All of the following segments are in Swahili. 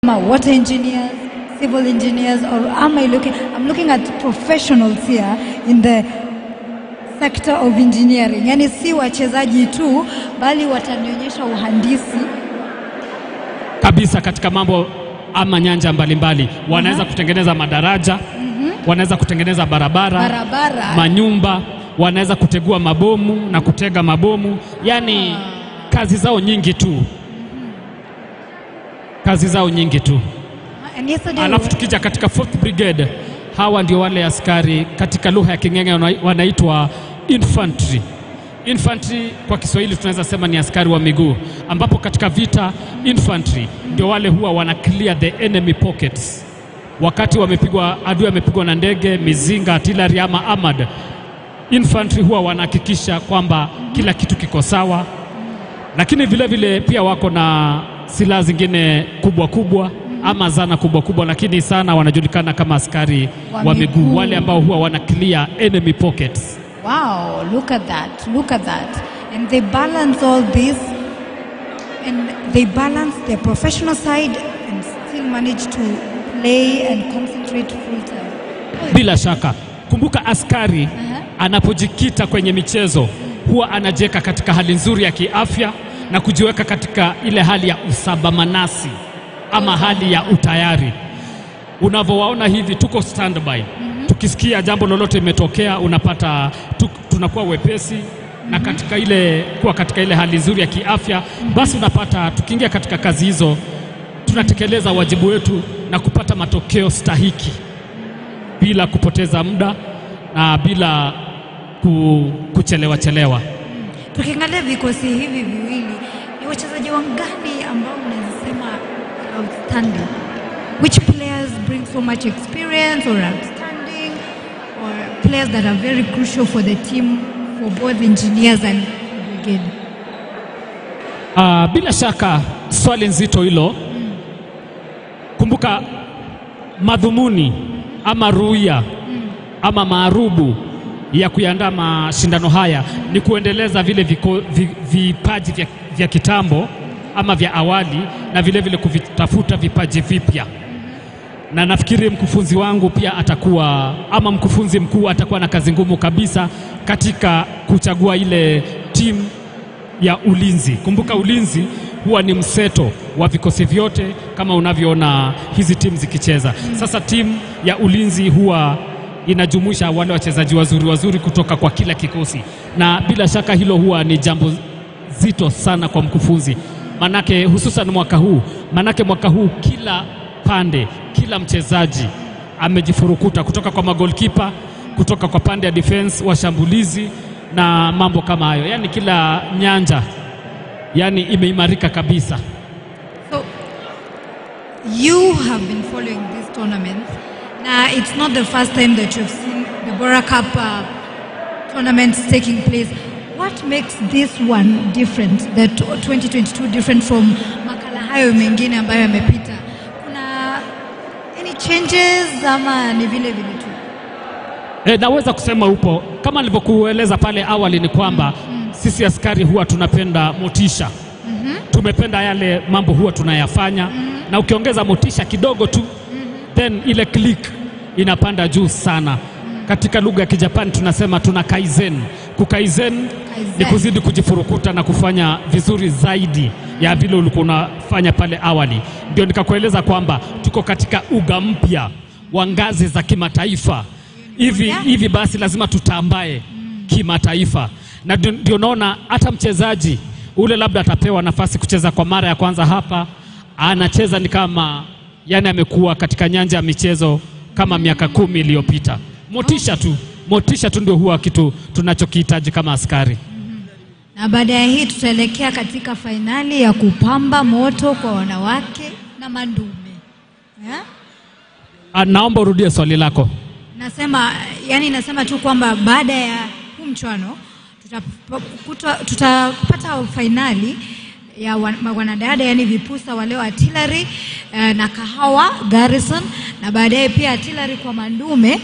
Water engineers, civil engineers, or am I looking? I'm looking at professionals here in the sector of engineering. Yani si wachezaji tu, bali watanionyesha uhandisi kabisa katika mambo ama nyanja mbalimbali. Wanaweza kutengeneza madaraja, wanaweza kutengeneza barabara, manyumba, wanaweza kutegua mabomu na kutega mabomu. Yani kazi zao nyingi tu. Kazi zao nyingi tu. Alafu tukija katika 4th Brigade, hawa ndio wale askari katika lugha ya King'eng'e wanaitwa infantry. Infantry kwa Kiswahili tunaweza sema ni askari wa miguu, ambapo katika vita infantry ndio wale huwa wana clear the enemy pockets. Wakati wamepigwa, adui amepigwa na ndege, mizinga, artillery ama armored, infantry huwa wanahakikisha kwamba kila kitu kiko sawa. Lakini vile vile pia wako na silaha zingine kubwa kubwa ama zana kubwa kubwa, lakini sana wanajulikana kama askari wa miguu, wale ambao huwa wana clear enemy pockets. Wow, look at that, look at that. And they balance all this, and they balance their professional side and still manage to play and concentrate full time. Bila shaka, kumbuka askari anapojikita kwenye michezo huwa anajiweka katika hali nzuri ya kiafya na kujiweka katika ile hali ya usabamanasi ama hali ya utayari. Unavowaona hivi tuko standby. Tukisikia jambo lolote imetokea unapata tunakuwa wepesi na katika ile kuwa katika ile hali nzuri ya kiafya, basi unapata tukiingia katika kazi hizo tunatekeleza wajibu wetu na kupata matokeo stahiki bila kupoteza muda na bila kuchelewa chelewa. Tukiangalia vikosi hivi viwili, ni wachezaji wangani ambao unaweza sema outstanding? Which players bring so much experience or outstanding, or players that are very crucial for the team, for both engineers and brigade? Bila shaka swali nzito hilo. Kumbuka madhumuni ama ruia ama maarubu ya kuandaa mashindano haya ni kuendeleza vile vipaji vya kitambo ama vya awali na vile vile kuvitafuta vipaji vipya. Na nafikiri mkufunzi wangu pia atakuwa, ama mkufunzi mkuu atakuwa na kazi ngumu kabisa katika kuchagua ile timu ya ulinzi. Kumbuka ulinzi huwa ni mseto wa vikosi vyote kama unavyoona hizi timu zikicheza. Sasa timu ya ulinzi huwa inajumuisha wale wachezaji wazuri wazuri kutoka kwa kila kikosi, na bila shaka hilo huwa ni jambo zito sana kwa mkufunzi, manake hususan mwaka huu, manake mwaka huu kila pande, kila mchezaji amejifurukuta kutoka kwa magolkipa, kutoka kwa pande ya defense, washambulizi na mambo kama hayo. Yani kila nyanja yani imeimarika kabisa. So you have been following this tournament. Now, it's not the first time that you've seen the Bora Cup tournaments taking place. What makes this one different, the 2022 different from makala hayo mengine ambayo yamepita? Kuna any changes ama ni vile vile tu? Naweza kusema upo. Kama nilivyokueleza pale awali ni kwamba sisi askari huwa tunapenda motisha. Tumependa yale mambo huwa tunayafanya, na ukiongeza motisha kidogo tu, then ile click inapanda juu sana. Katika lugha ya Kijapani tunasema tuna kaizen. Kukaizen ni kuzidi kujifurukuta na kufanya vizuri zaidi ya vile ulikuwa unafanya pale awali. Ndio nikakueleza kwamba tuko katika uga mpya wa ngazi za kimataifa. Hivi basi lazima tutambae kimataifa. Na ndio naona hata mchezaji ule labda atapewa nafasi kucheza kwa mara ya kwanza hapa, anacheza ni kama yani amekuwa katika nyanja ya michezo kama miaka 10 iliyopita. Motisha tu, motisha tu ndio huwa kitu tunachokihitaji kama askari. Na baada ya hii tutaelekea katika fainali ya kupamba moto kwa wanawake na mandume. Yeah? Naomba urudie swali lako. Nasema, yani nasema tu kwamba baada ya huu mchuano tutapata fainali ya wanadada, yani vipusa wale wa artillery na Kahawa Garrison, na baadaye pia artillery kwa mandume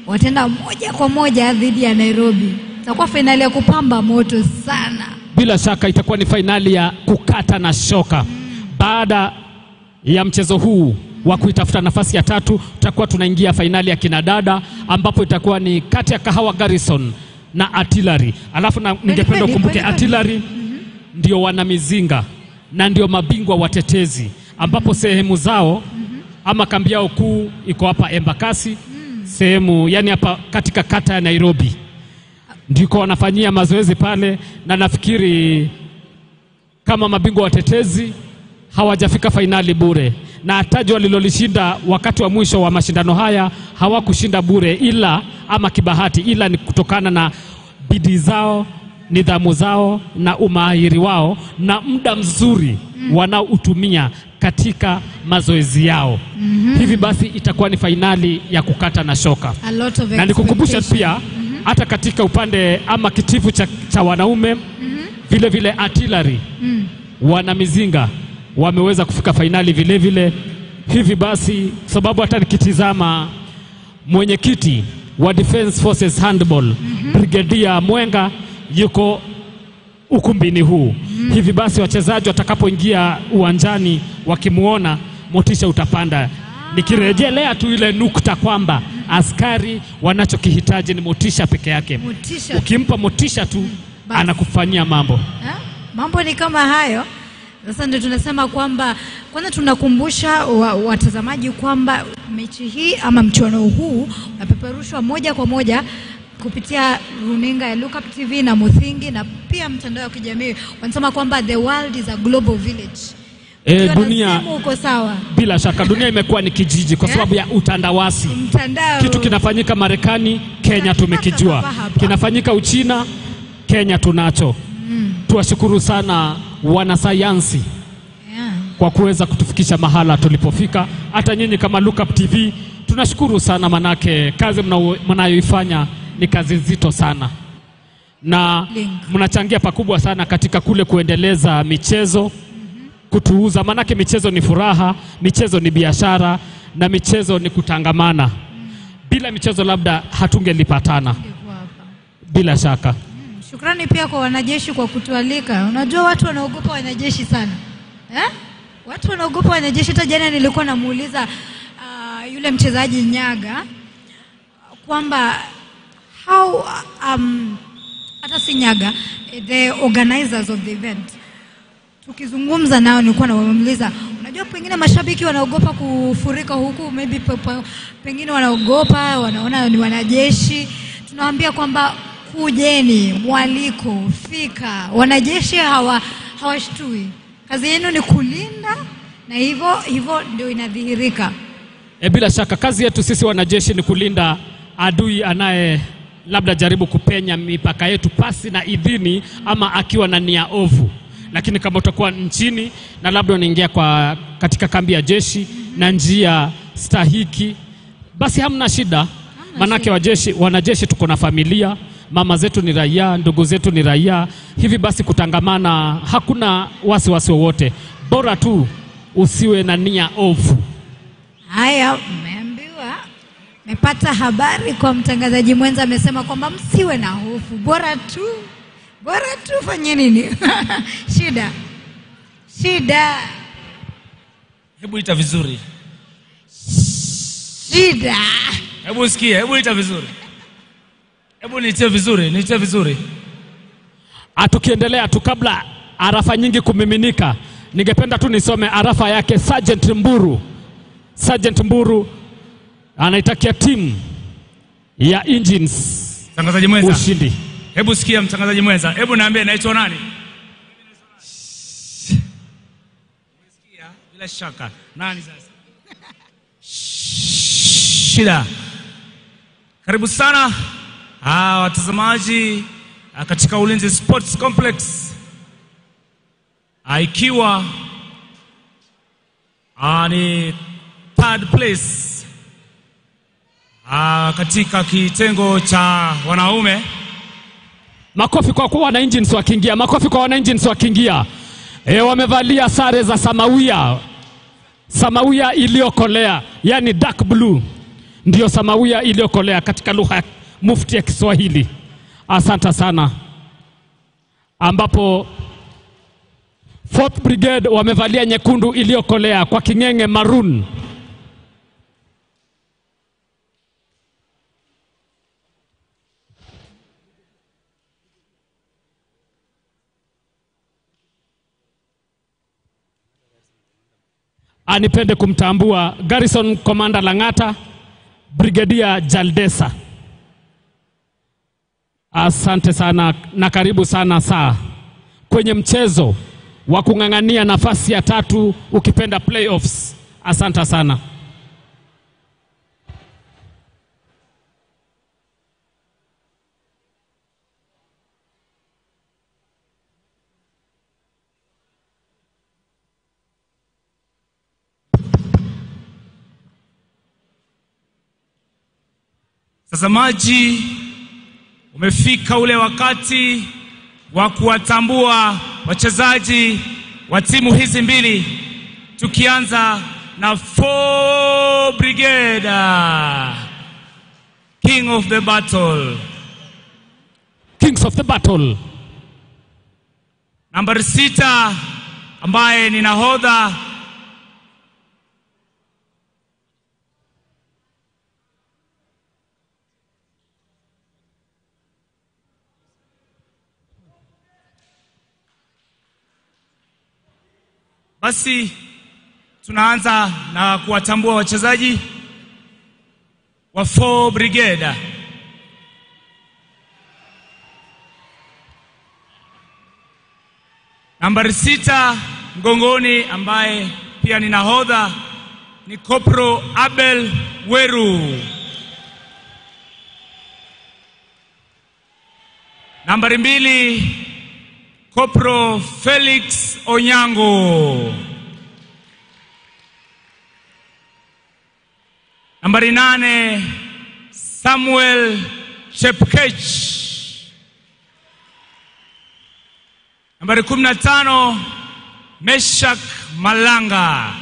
watenda moja kwa moja dhidi ya Nairobi. Itakuwa fainali ya kupamba moto sana. Bila shaka itakuwa ni fainali ya kukata na shoka. Baada ya mchezo huu wa kuitafuta nafasi ya tatu tutakuwa tunaingia fainali ya kinadada, ambapo itakuwa ni kati ya Kahawa Garrison na Artillery. Alafu na ningependa ukumbuke Artillery ndio wana mizinga na ndio mabingwa watetezi, ambapo sehemu zao ama kambi yao kuu iko hapa Embakasi, sehemu yani hapa katika kata ya Nairobi ndiko wanafanyia mazoezi pale, na nafikiri kama mabingwa watetezi hawajafika fainali bure, na taji walilolishinda wakati wa mwisho wa mashindano haya hawakushinda bure ila ama kibahati, ila ni kutokana na bidii zao, nidhamu zao na umahiri wao na muda mzuri wanaoutumia katika mazoezi yao. Hivi basi itakuwa ni fainali ya kukata na shoka. Na nikukumbusha pia hata katika upande ama kitifu cha wanaume vile vile Artillery wana mizinga wameweza kufika fainali vile vile. Hivi basi sababu hata nikitizama mwenyekiti wa Defense Forces Handball Brigadier Mwenga yuko ukumbini huu. Hivi basi wachezaji watakapoingia uwanjani wakimuona, motisha utapanda. Nikirejelea tu ile nukta kwamba askari wanachokihitaji ni motisha peke yake. Motisha. Ukimpa motisha tu anakufanyia mambo. Ha? Mambo ni kama hayo. Sasa ndio tunasema kwamba kwanza tunakumbusha watazamaji kwamba mechi hii ama mchuano huu unapeperushwa moja kwa moja kupitia runinga ya Look Up TV na Muthingi na pia mtandao wa kijamii. Wanasema kwamba the world is a global village. Dunia uko sawa. Bila shaka dunia imekuwa ni kijiji kwa sababu ya utandawasi. Mtandao. Kitu kinafanyika Marekani, Kenya tumekijua. Kinafanyika Uchina, Kenya tunacho. Tuwashukuru sana wanasayansi kwa kuweza kutufikisha mahala tulipofika. Hata nyinyi kama Look Up TV tunashukuru sana, manake kazi mnayoifanya ni kazi nzito sana na mnachangia pakubwa sana katika kule kuendeleza michezo, kutuuza, manake michezo ni furaha, michezo ni biashara na michezo ni kutangamana. Bila michezo labda hatungelipatana. Bila shaka. Shukrani pia kwa wanajeshi kwa kutualika. Unajua watu wanaogopa wanajeshi sana. Watu wanaogopa wanajeshi. Hata jana nilikuwa namuuliza yule mchezaji Nyaga kwamba how hata si Nyaga, the organizers of the event, tukizungumza nao nilikuwa nawamuuliza, unajua pengine mashabiki wanaogopa kufurika huku, maybe pengine wanaogopa, wanaona ni wanajeshi. Tunawaambia kwamba kujeni, mwaliko, fika. Wanajeshi hawashtui. Kazi yenu ni kulinda na hivyo hivyo ndio inadhihirika. Bila shaka kazi yetu sisi wanajeshi ni kulinda adui anaye labda jaribu kupenya mipaka yetu pasi na idhini ama akiwa na nia ovu. Lakini kama utakuwa nchini na labda unaingia kwa katika kambi ya jeshi na njia stahiki, basi hamna shida. Manake wanajeshi tuko na familia, mama zetu ni raia, ndugu zetu ni raia. Hivi basi kutangamana hakuna wasiwasi wowote. Bora tu usiwe na nia ovu. Haya, mmeambiwa. Mepata habari kwa mtangazaji mwenza amesema kwamba msiwe na hofu. Bora tu fanye nini? Shida. Shida. Hebu ita vizuri. Shida. Hebu sikia, hebu ita vizuri. Hebu nitie vizuri, nitie vizuri. Tukiendelea tu kabla arafa nyingi kumiminika, ningependa tu nisome arafa yake Sergeant Mburu. Sergeant Mburu anaitakia timu ya Engines mtangazaji mwenza ushindi. Hebu sikia mtangazaji mwenza, hebu niambie naitwa nani? Umesikia bila shaka. Nani sasa? Shida. Karibu sana watazamaji katika Ulinzi Sports Complex, ikiwa ni third place katika kitengo cha wanaume. Makofi kwa kuwa wana Engines wakiingia, makofi kwa wana Engines wakiingia. Wamevalia sare za samawia, samawia iliyokolea, yani dark blue ndio samawia iliyokolea katika lugha mufti ya Kiswahili. Asante sana. Ambapo Fourth Brigade wamevalia nyekundu iliyokolea kwa king'enge maroon. Anipende kumtambua Garrison Commander Lang'ata, Brigadier Jaldesa. Asante sana na karibu sana saa kwenye mchezo wa kung'ang'ania nafasi ya tatu, ukipenda playoffs. Asante sana. Mtazamaji, umefika ule wakati wa kuwatambua wachezaji wa timu hizi mbili, tukianza na 4 Brigade, King of the Battle. Kings of the Battle. Nambari 6 ambaye ni nahodha Basi tunaanza na kuwatambua wachezaji wa 4 Brigade. Nambari 6 mgongoni ambaye pia ni nahodha ni Kopro Abel Weru. Nambari 2 Kopro Felix Onyango. Nambari 8 Samuel Chepkech. Nambari 15 Meshak Malanga.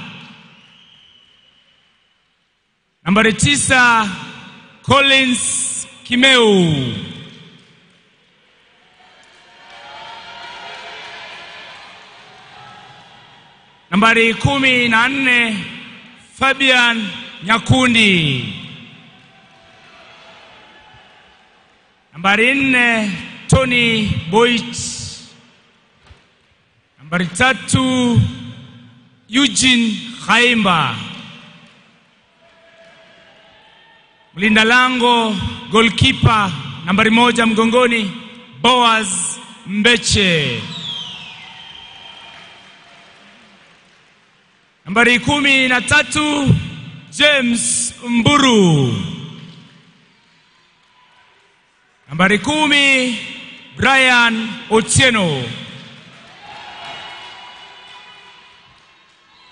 Nambari 9 Collins Kimeu. Nambari 14 Fabian Nyakundi. Nambari 4 Tony Boit. Nambari 3 Eugene Khaimba. Mlinda lango goalkeeper nambari 1 mgongoni Boaz Mbeche. Nambari 13 James Mburu. Nambari 10 Brian Otieno.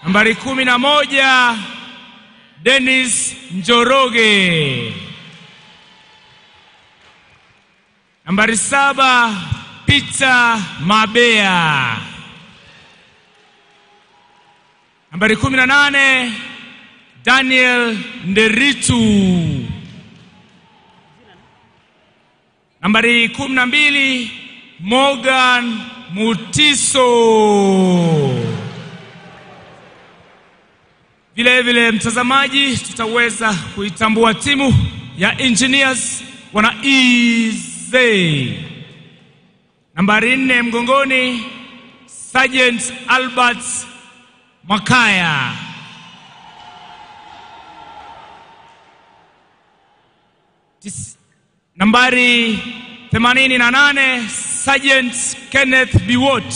Nambari 11 Dennis Njoroge. Nambari 7 Peter Mabea. Nambari 18 Daniel Nderitu. Nambari 12 Morgan Mutiso. Vile vile mtazamaji, tutaweza kuitambua timu ya Engineers wana EZ. Nambari 4 mgongoni Sergeant Albert Makaya. Nambari 88 Sergeant Kenneth Biwott.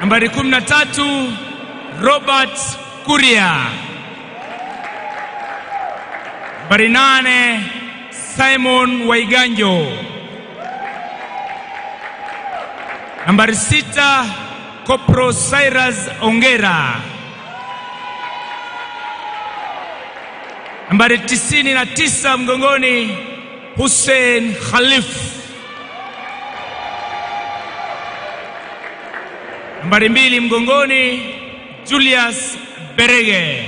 Nambari 13 Robert Kuria. Nambari 8 Simon Waiganjo. Nambari 6 Kopro Cyrus Ongera. Nambari 99 mgongoni Hussein Khalif. Nambari 2 mgongoni Julius Berege.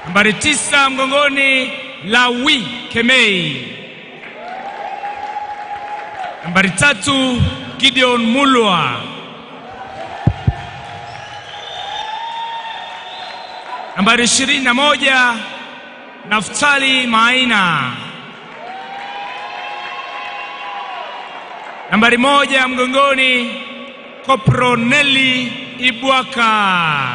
Nambari 9 mgongoni Lawi Kemei. Nambari 3 Gideon Mulwa. Nambari 21 Naftali Maina. Nambari 1 mgongoni Koproneli Ibwaka.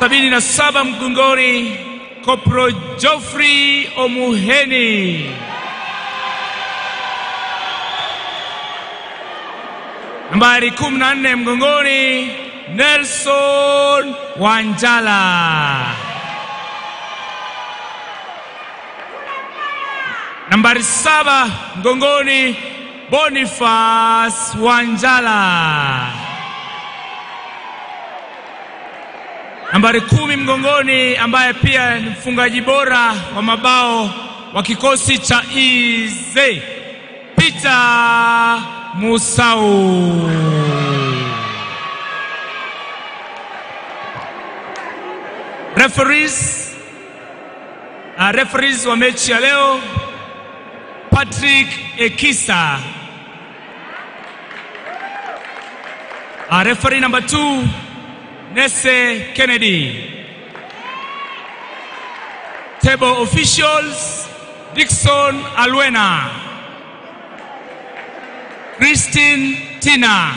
77 mgongoni Kopro Geoffrey Omuheni. Nambari 14 mgongoni Nelson Wanjala. Nambari 7 mgongoni Boniface Wanjala. Nambari 10 mgongoni, ambaye pia ni mfungaji bora wa mabao wa kikosi cha EZ, Peter Musau. Referees wa mechi ya leo: Patrick Ekisa. Referee number 2 Nese Kennedy. Table officials: Dixon Alwena, Christine Tina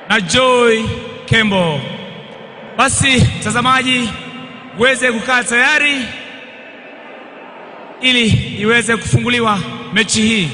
na Joy Kembo. Basi mtazamaji, uweze kukaa tayari ili iweze kufunguliwa mechi hii.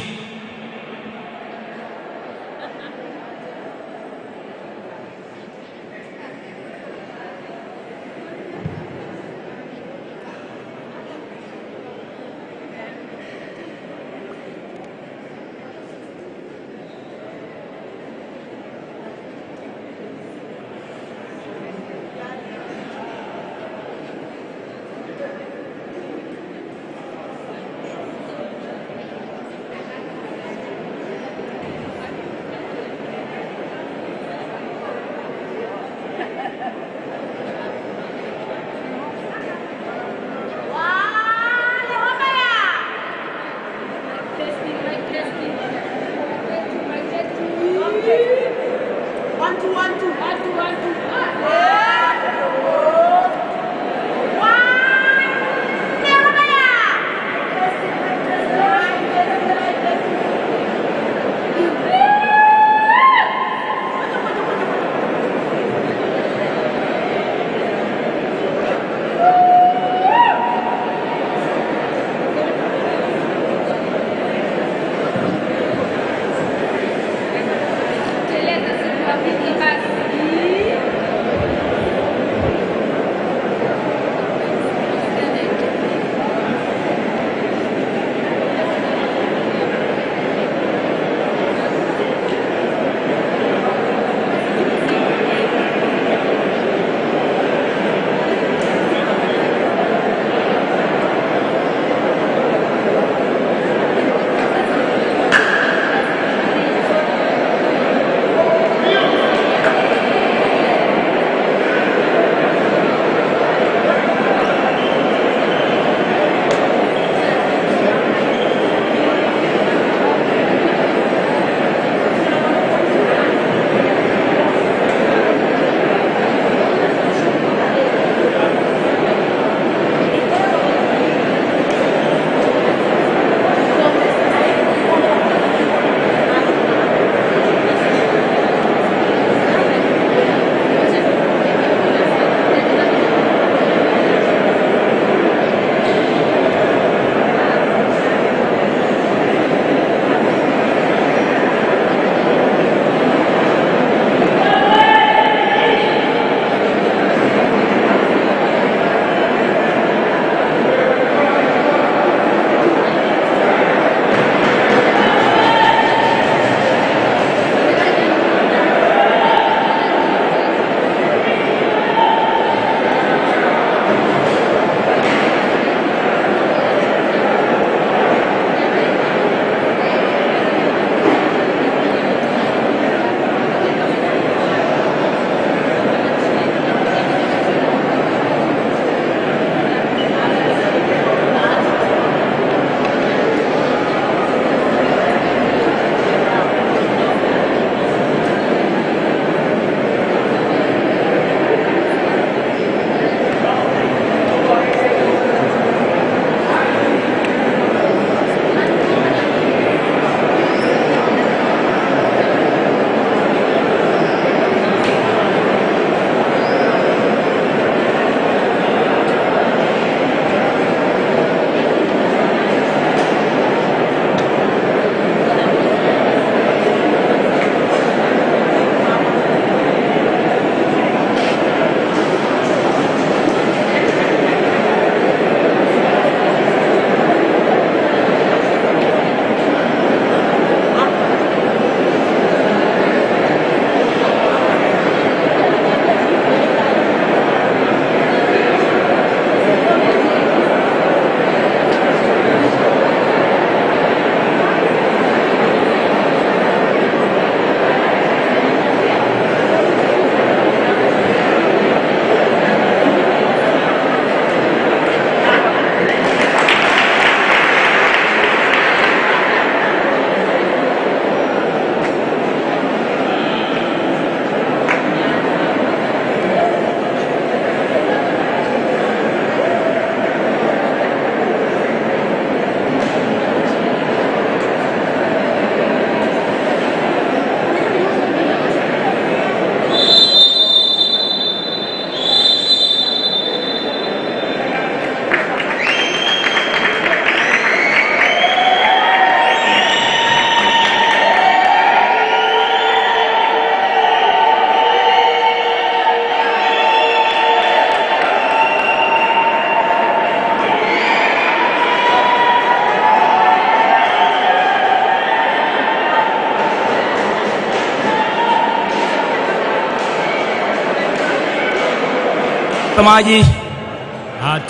Mtazamaji,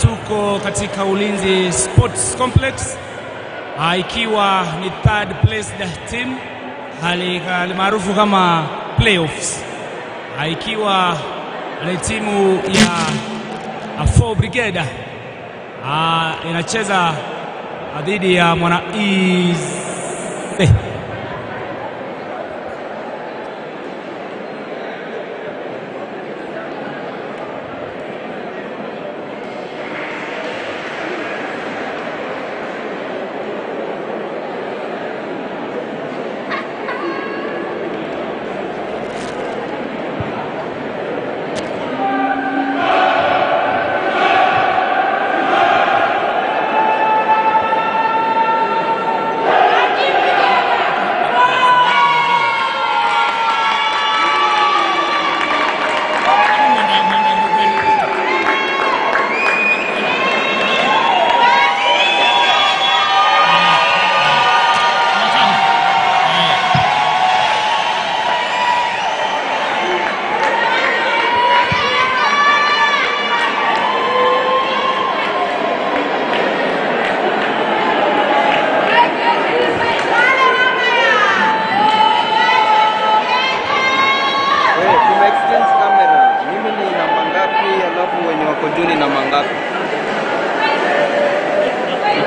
tuko katika Ulinzi Sports Complex, ikiwa ni third placed team hali maarufu kama playoffs, ikiwa ni timu ya 4 Brigade inacheza dhidi ya Mwana Easy.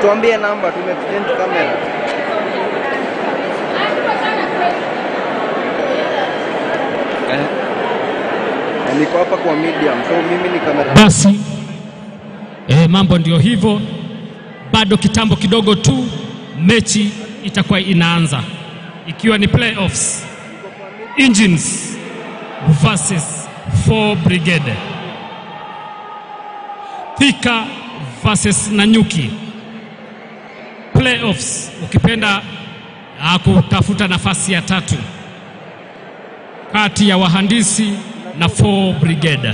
Tuambie namba, tume-exchange camera. Niko hapa kwa medium, so mimi ni kamera. Basi mambo ndio hivyo, bado kitambo kidogo tu mechi itakuwa inaanza, ikiwa ni playoffs, Engines versus 4 Brigade, Thika versus Nanyuki. Playoffs ukipenda kutafuta nafasi ya tatu kati ya Wahandisi na 4 Brigade.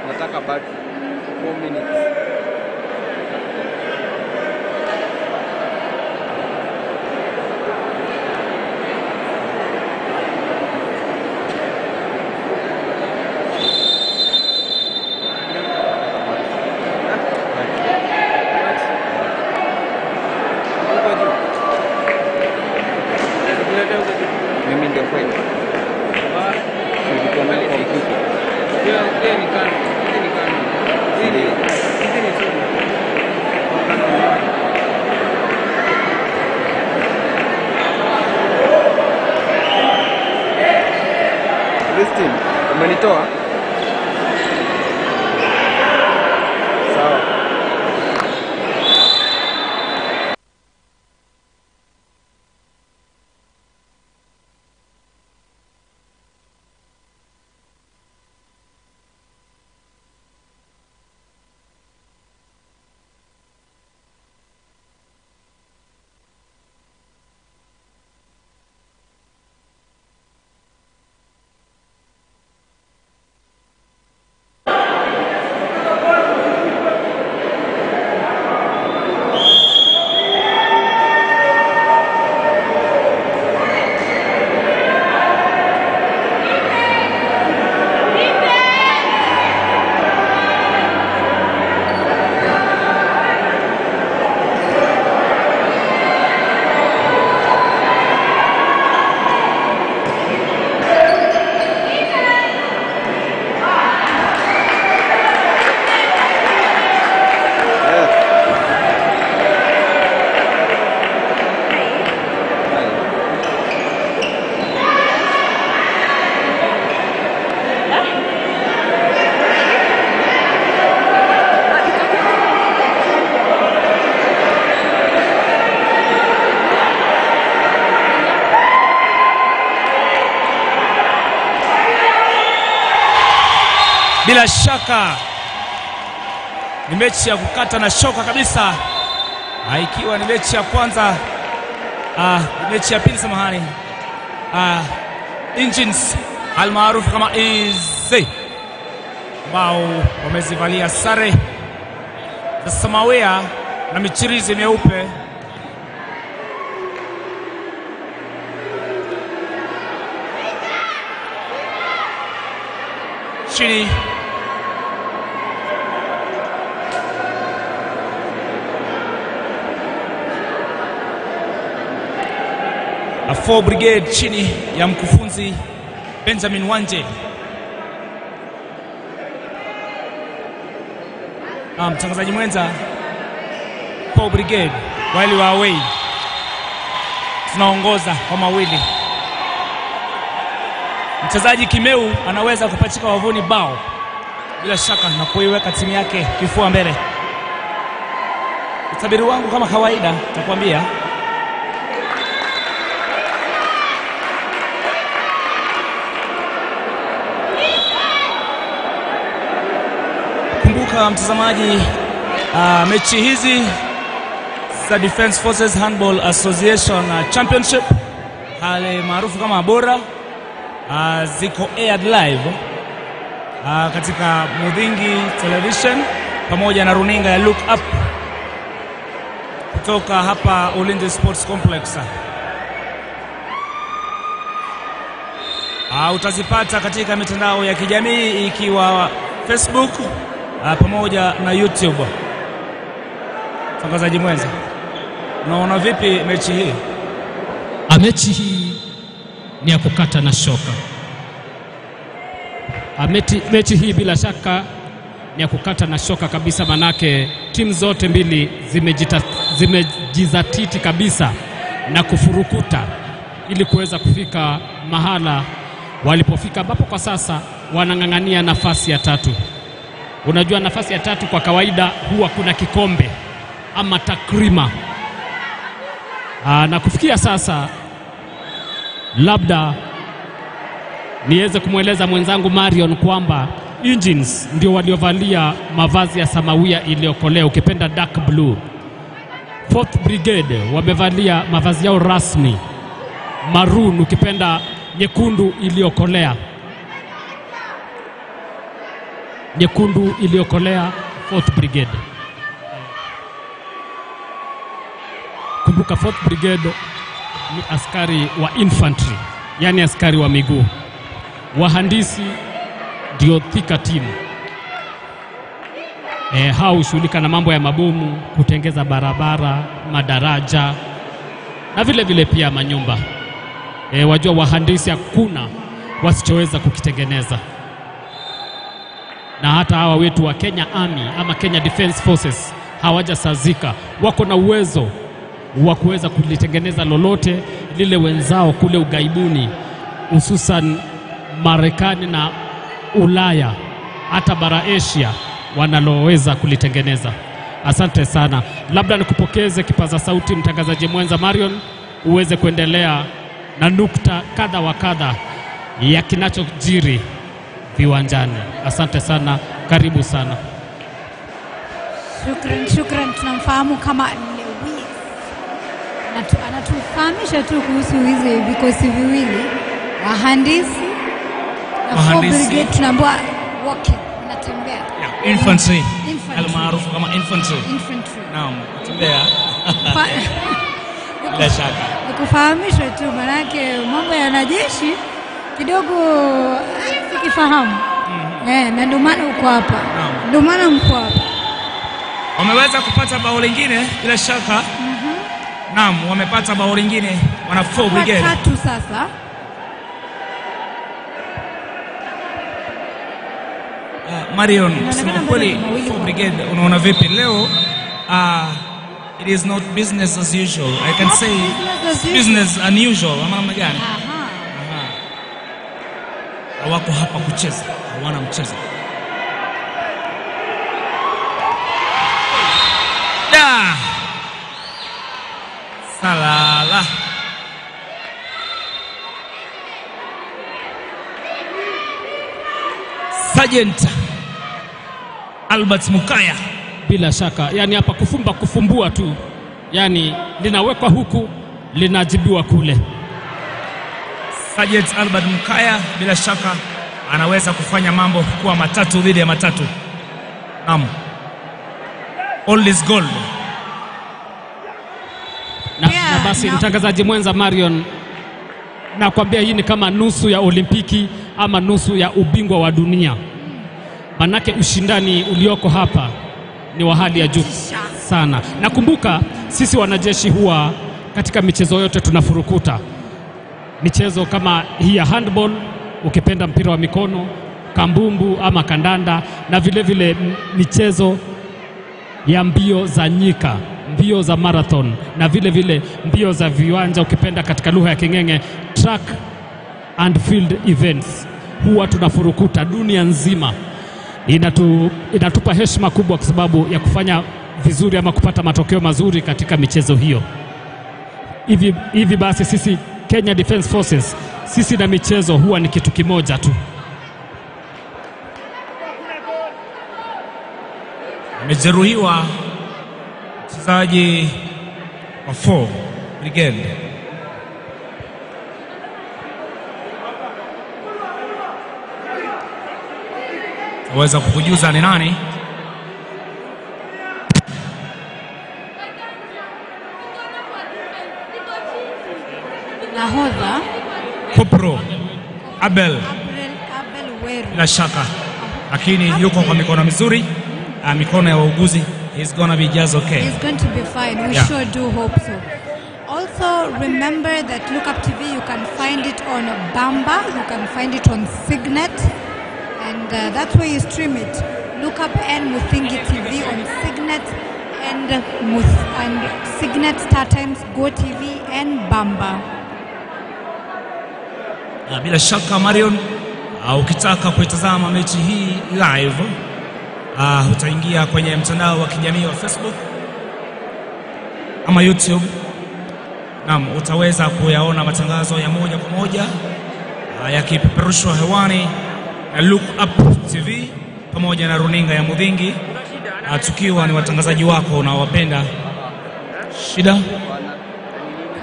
Nataka back 4 minutes. Mimi ndio kweli. Christine, umenitoa? Sawa. Bila shaka ni mechi ya kukata na shoka kabisa, ikiwa ni mechi ya kwanza, mechi ya pili samahani. Engines almaarufu kama EZ ambao wamezivalia sare za samawia na michirizi meupe. Chini a 4 Brigade chini ya mkufunzi Benjamin Wanje. Mtangazaji mwenza, 4 Brigade wali wa away tunaongoza kwa mawili. Mchezaji Kimeu anaweza kupachika wavuni bao bila shaka na kuiweka timu yake kifua mbele. Utabiri wangu kama kawaida nitakwambia kumbuka mtazamaji, mechi hizi za Defence Forces Handball Association Championship hali maarufu kama Bora ziko aired live katika Mudhingi Television pamoja na runinga ya Look Up kutoka hapa Ulinzi Sports Complex. Utazipata katika mitandao ya kijamii ikiwa Facebook pamoja na YouTube. Mtangazaji mwenza, unaona vipi mechi hii? Mechi hii ni ya kukata na shoka. Mechi hii bila shaka ni ya kukata na shoka kabisa, manake timu zote mbili zimejizatiti kabisa na kufurukuta ili kuweza kufika mahala walipofika, ambapo kwa sasa wanang'ang'ania nafasi ya tatu. Unajua nafasi ya tatu kwa kawaida huwa kuna kikombe ama takrima. Na kufikia sasa labda niweze kumweleza mwenzangu Marion kwamba Engines ndio waliovalia mavazi ya samawia iliyokolea, ukipenda dark blue. 4th Brigade wamevalia mavazi yao rasmi maroon, ukipenda nyekundu iliyokolea. Nyekundu iliyokolea 4th Brigade. Kumbuka 4th Brigade ni askari wa infantry, yani askari wa miguu. Wahandisi ndio Thika team. Hao hushughulika na mambo ya mabomu, kutengeza barabara, madaraja na vile vile pia manyumba. Wajua wahandisi hakuna wasichoweza kukitengeneza. Na hata hawa wetu wa Kenya Army ama Kenya Defence Forces hawajasazika, wako na uwezo wa kuweza kulitengeneza lolote lile wenzao kule ugaibuni, hususan Marekani na Ulaya, hata bara Asia wanaloweza kulitengeneza. Asante sana. Labda nikupokeze kipaza sauti mtangazaji mwenza Marion, uweze kuendelea na nukta kadha wa kadha ya kinachojiri viwanjani. Asante sana, karibu sana. Shukran, shukran. Tunamfahamu kama Lewis. Anatufahamisha tu kuhusu hizi vikosi viwili, wahandisi na 4 Brigade. Tunaambiwa walking, natembea. Yeah, infantry. Almaarufu kama infantry. Infantry. Naam, kutembea. Bila shaka. Nikufahamisha tu manake mambo ya wanajeshi kidogo sikifahamu. Na ndio maana uko hapa. Ndio maana mko hapa. Wameweza kupata bao lingine bila shaka. Naam, wamepata bao lingine wana 4 Brigade. Tatu sasa. Marion, kusema kweli 4 Brigade unaona vipi leo? It is not business as usual. I can say business unusual. Ama namna gani? Hawako hapa kucheza, hawana mchezo. Da! Salala. Sergeant Albert Mukaya. Bila shaka, yani hapa kufumba kufumbua tu, yani linawekwa huku linajibiwa kule. Sergeant Albert Mukaya bila shaka anaweza kufanya mambo kuwa matatu dhidi ya matatu. Naam. All is gold. Basi mtangazaji mwenza Marion, nakwambia hii ni kama nusu ya Olimpiki ama nusu ya ubingwa wa dunia. Manake ushindani ulioko hapa ni wa hali ya juu sana. Nakumbuka sisi wanajeshi huwa katika michezo yote tunafurukuta. Michezo kama hii ya handball, ukipenda mpira wa mikono, kambumbu ama kandanda, na vile vile michezo ya mbio za nyika, mbio za marathon, na vile vile mbio za viwanja, ukipenda katika lugha ya King'eng'e track and field events. Huwa tunafurukuta dunia nzima. Inatupa heshima kubwa kwa sababu ya kufanya vizuri ama kupata matokeo mazuri katika michezo hiyo. Hivi basi sisi Kenya Defence Forces, sisi na michezo huwa ni kitu kimoja tu. Amejeruhiwa mchezaji wa 4 Brigade. Waweza kukujuza ni nani? Nahodha Kopro Abel Weru. Bila shaka, lakini yuko kwa mikono mizuri, mikono ya wauguzi. He's gonna be just okay. He's going to be fine. We sure do hope so. Also remember that Look Up TV, you can find it on Bamba, you can find it on Signet, and that's where you stream it. Look Up and Muthingi TV on Signet and Signet, Star Times, Go TV and Bamba. Bila shaka Marion, ukitaka kuitazama mechi hii live, utaingia kwenye mtandao wa kijamii wa Facebook ama YouTube. Naam, utaweza kuyaona matangazo ya moja kwa moja yakipeperushwa hewani na Look Up TV pamoja na runinga ya Muthingi, tukiwa ni watangazaji wako unaowapenda. Shida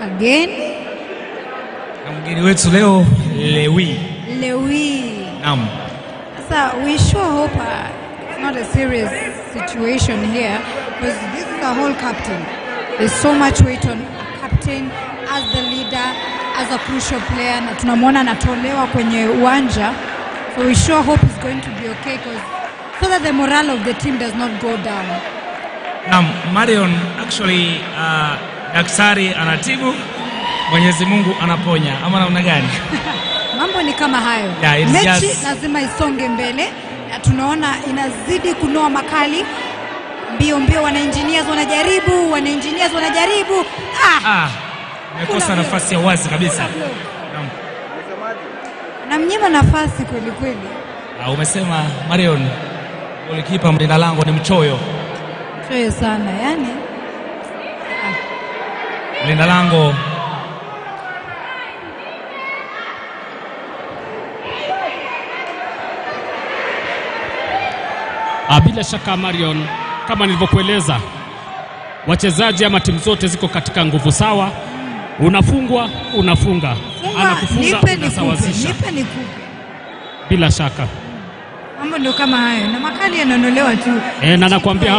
again na mgeni wetu leo Lewi. Naam. Sasa we sure hope it's not a serious situation here, because this is a whole captain. There's so much weight on a captain as the leader, as a crucial player, na tunamwona anatolewa kwenye uwanja. So we sure hope it's going to be okay, because so that the morale of the team does not go down. Naam, Marion, actually daktari anatibu, Mwenyezi Mungu anaponya, ama namna gani? Mambo ni kama hayo. Yeah, mechi lazima isonge mbele, na tunaona inazidi kunoa makali. Mbio mbio, wana engineers wanajaribu, Amekosa nafasi ya wazi kabisa. Naam. Namnyima nafasi kweli kweli. Umesema Marion, golikipa mlinda lango ni mchoyo. Mchoyo sana, yani. Mlinda lango Bila shaka Marion, kama nilivyokueleza, wachezaji ama timu zote ziko katika nguvu sawa. Unafungwa, unafunga. Anakufunga, unasawazisha. Nipe nikupe. Bila shaka. Mambo ndio kama hayo, na makali yanaondolewa tu. Na nakwambia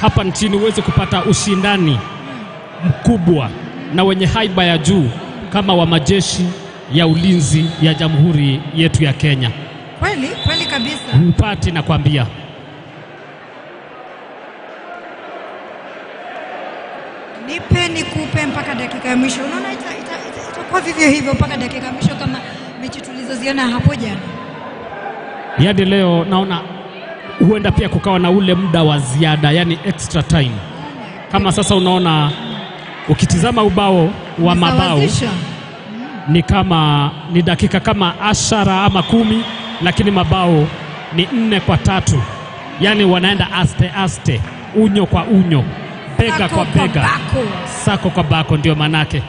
hapa nchini uweze kupata ushindani mkubwa na wenye haiba ya juu kama wa majeshi ya ulinzi ya Jamhuri yetu ya Kenya. Kweli, kweli kabisa. Hupati, nakwambia. Nipe nikupe mpaka dakika ya mwisho. Unaona itakuwa vivyo hivyo mpaka dakika ya mwisho kama mechi tulizoziona hapo jana. Yaani leo naona huenda pia kukawa na ule muda wa ziada, yani extra time. Kama sasa unaona ukitizama ubao wa mabao ni kama ni dakika kama 10 ama 10, lakini mabao ni 4-3. Yani wanaenda aste aste, unyo kwa unyo, bega kwa bega, sako kwa bako, ndio manake.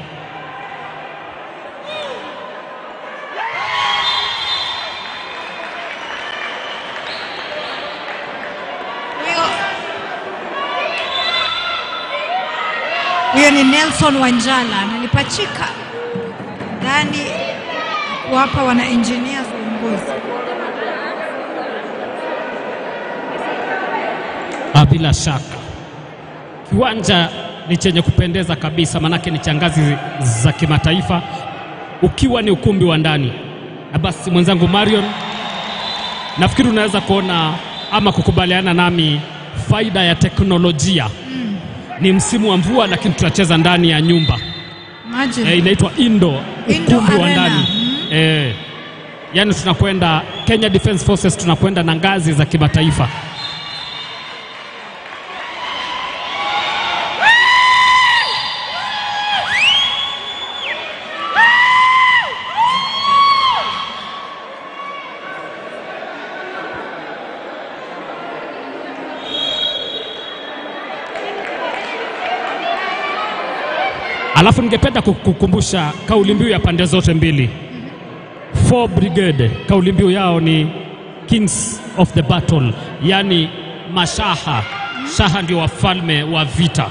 Huyo ni Nelson Wanjala, analipachika ndani kuwapa wana engineers uongozi. Bila shaka kiwanja ni chenye kupendeza kabisa, manake ni cha ngazi za kimataifa, ukiwa ni ukumbi wa ndani. Na basi mwenzangu Marion, nafikiri unaweza kuona ama kukubaliana nami faida ya teknolojia. Ni msimu wa mvua lakini tunacheza ndani ya nyumba. Inaitwa indoor, ukumbi wa ndani. Yani tunakwenda Kenya Defence Forces, tunakwenda na ngazi za kimataifa. Alafu ningependa kukukumbusha kauli mbiu ya pande zote mbili. 4 Brigade, kauli mbiu yao ni Kings of the Battle, yani mashaha. Shaha ndio wafalme wa vita.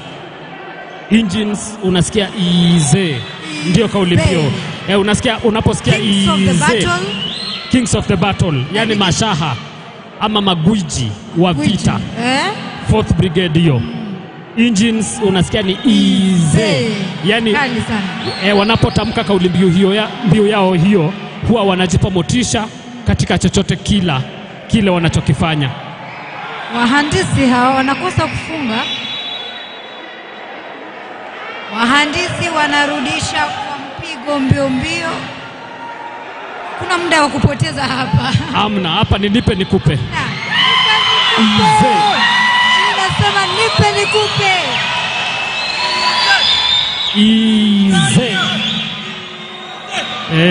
Engines unasikia ize, ndio kauli mbiu. Unasikia unaposikia ize, Kings of the Battle, yani mashaha ama magwiji wa vita. 4th Brigade hiyo. Engines unasikia ni ize, yani wanapotamka kauli mbiu hiyo mbiu yao hiyo huwa wanajipa motisha katika chochote kile wanachokifanya. Wahandisi hawa wanakosa kufunga. Wahandisi wanarudisha kwa mpigo mbio mbio. Kuna muda wa kupoteza hapa. Amna, hapa ni nipe nikupe. Ize. Nasema nipe nikupe. Ize.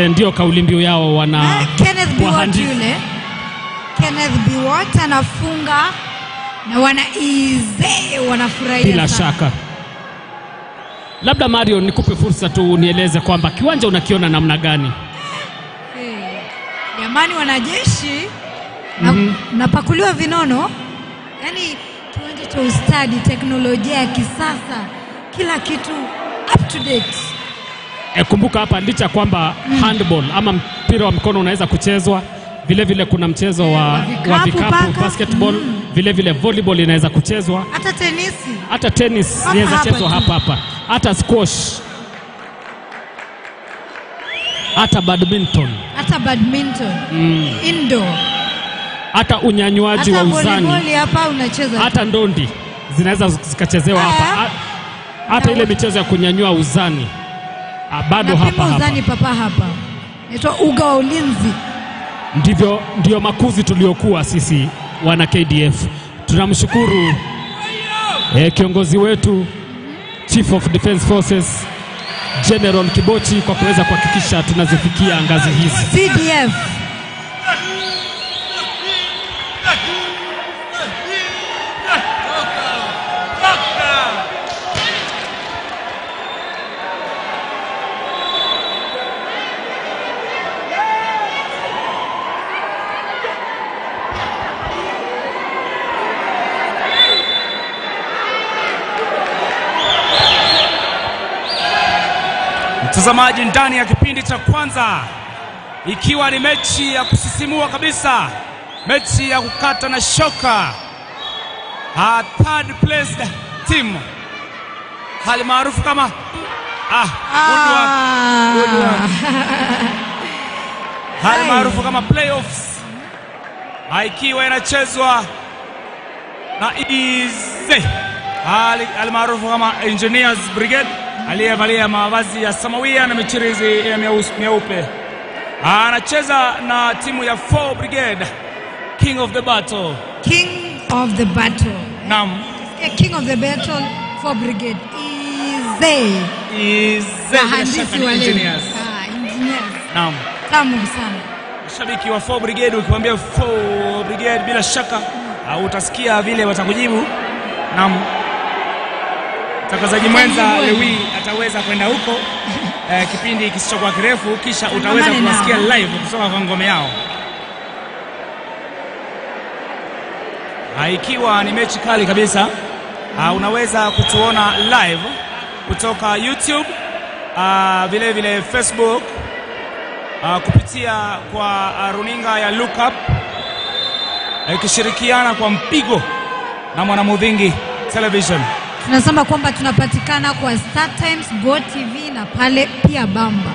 Ndio kauli mbiu yao wana Kenneth Biwott yule. Kenneth Biwott anafunga na wana ize, wanafurahia bila shaka. Labda Mario nikupe fursa tu unieleze kwamba kiwanja unakiona namna gani? Jamani wanajeshi napakuliwa vinono. Yani kiwanja cha ustadi, teknolojia ya kisasa, kila kitu up to date. Kumbuka hapa licha kwamba handball ama mpira wa mkono unaweza kuchezwa, vile vile kuna mchezo wa vikapu, basketball, vile vile volleyball inaweza kuchezwa, hata tenisi. Hata tennis inaweza kuchezwa hapa hapa, hata squash, hata badminton. Hata badminton. Indoor. Hata unyanyuaji wa uzani. Hata hapa unacheza. Hata ndondi zinaweza zikachezewa hapa. Hata ile michezo ya kunyanyua uzani bado hapa hapa. Uzani papa hapa. Inaitwa uga wa ulinzi. Ndivyo ndio makuzi tuliokuwa sisi wana KDF. Tunamshukuru kiongozi wetu Chief of Defence Forces General Kibochi kwa kuweza kuhakikisha tunazifikia ngazi hizi. CDF. Mtazamaji, ndani ya kipindi cha kwanza, ikiwa ni mechi ya kusisimua kabisa, mechi ya kukata na shoka, a third placed team hali maarufu kama hali maarufu kama playoffs, ikiwa inachezwa na Ize, hali maarufu kama Engineers Brigade, aliyevalia mavazi ya samawia na michirizi ya meupe. Anacheza na timu ya 4 Brigade, King of the Battle. King of the Battle. Naam. King of the Battle, 4 Brigade. Ize. Ize. Wahandisi wale. Engineers. Engineers. Naam. Tamu sana. Mashabiki wa 4 Brigade, ukiwaambia 4 Brigade bila shaka utasikia vile watakujibu. Naam. Mtangazaji mwenza Lewi ataweza kwenda huko kipindi kisichokuwa kirefu, kisha utaweza kuwasikia live kutoka kwa ngome yao. Ikiwa ni mechi kali kabisa, unaweza kutuona live kutoka YouTube, vile vile Facebook, kupitia kwa runinga ya Look Up, ikishirikiana kwa mpigo na Mwanamudhingi Television. Tunasema kwamba tunapatikana kwa Star Times, Go TV na pale pia Bamba.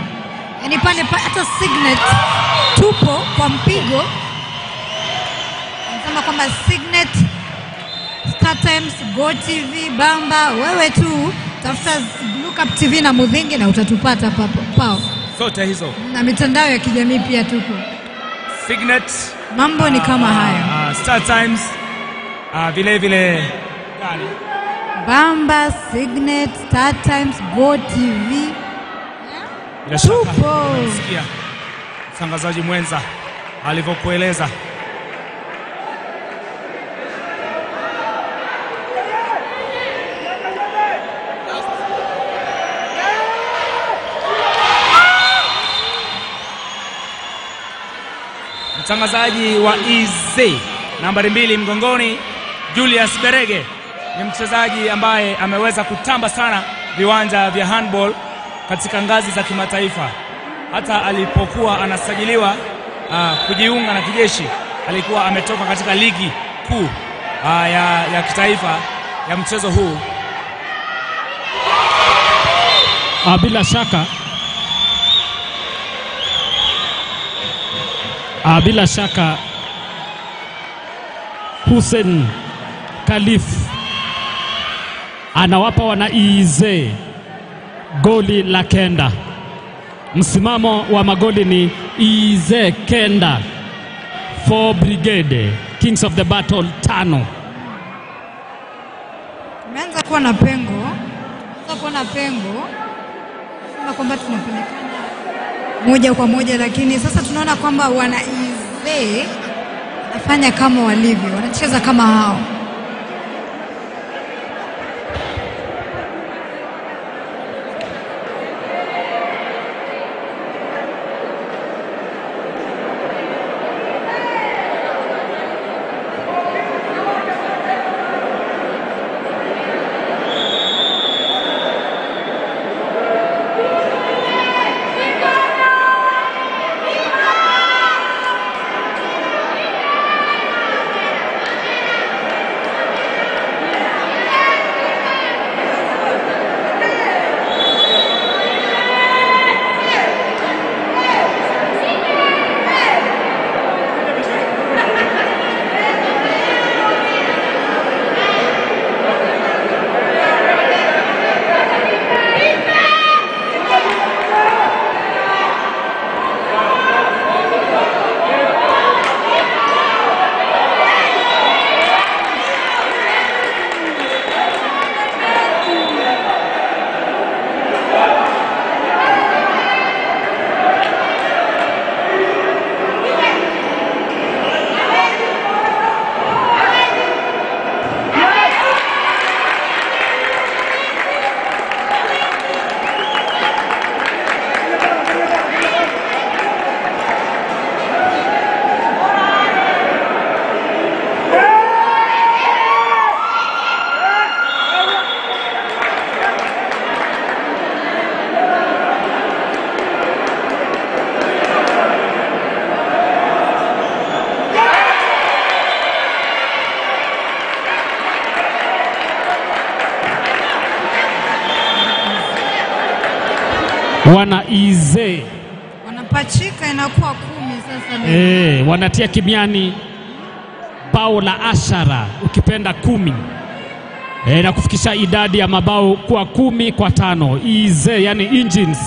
Yaani pale hata Signet tupo kwa mpigo. Tunasema kwamba Signet, Star Times, Go TV, Bamba, wewe tu tafuta Look Up TV na Mudhingi na utatupata papo pao. Zote hizo. Na mitandao ya kijamii pia tupo. Signet. Mambo ni kama hayo. Star Times, vile vile Bamba, Signet, Star Times, Go TV. Bila shaka unasikia mtangazaji mwenza alivyokueleza. Mtangazaji wa EZ nambari 2 mgongoni, Julius Berege, ni mchezaji ambaye ameweza kutamba sana viwanja vya handball katika ngazi za kimataifa. Hata alipokuwa anasajiliwa kujiunga na kijeshi, alikuwa ametoka katika ligi kuu ya kitaifa ya mchezo huu. Bila shaka bila shaka Hussein Khalif anawapa wana EZ goli la kenda. Msimamo wa magoli ni EZ kenda, 4 Brigade Kings of the Battle 5. Tumeanza kuwa na pengo. Sema kwamba tunapelekana moja kwa moja, lakini sasa tunaona kwamba wana EZ wanafanya kama walivyo, wanacheza kama hao. Wana EZ wanapachika, inakuwa 10 sasa. Wanatia kimiani bao la ashara, ukipenda 10. Na kufikisha idadi ya mabao kuwa 10-5. EZ yani Engines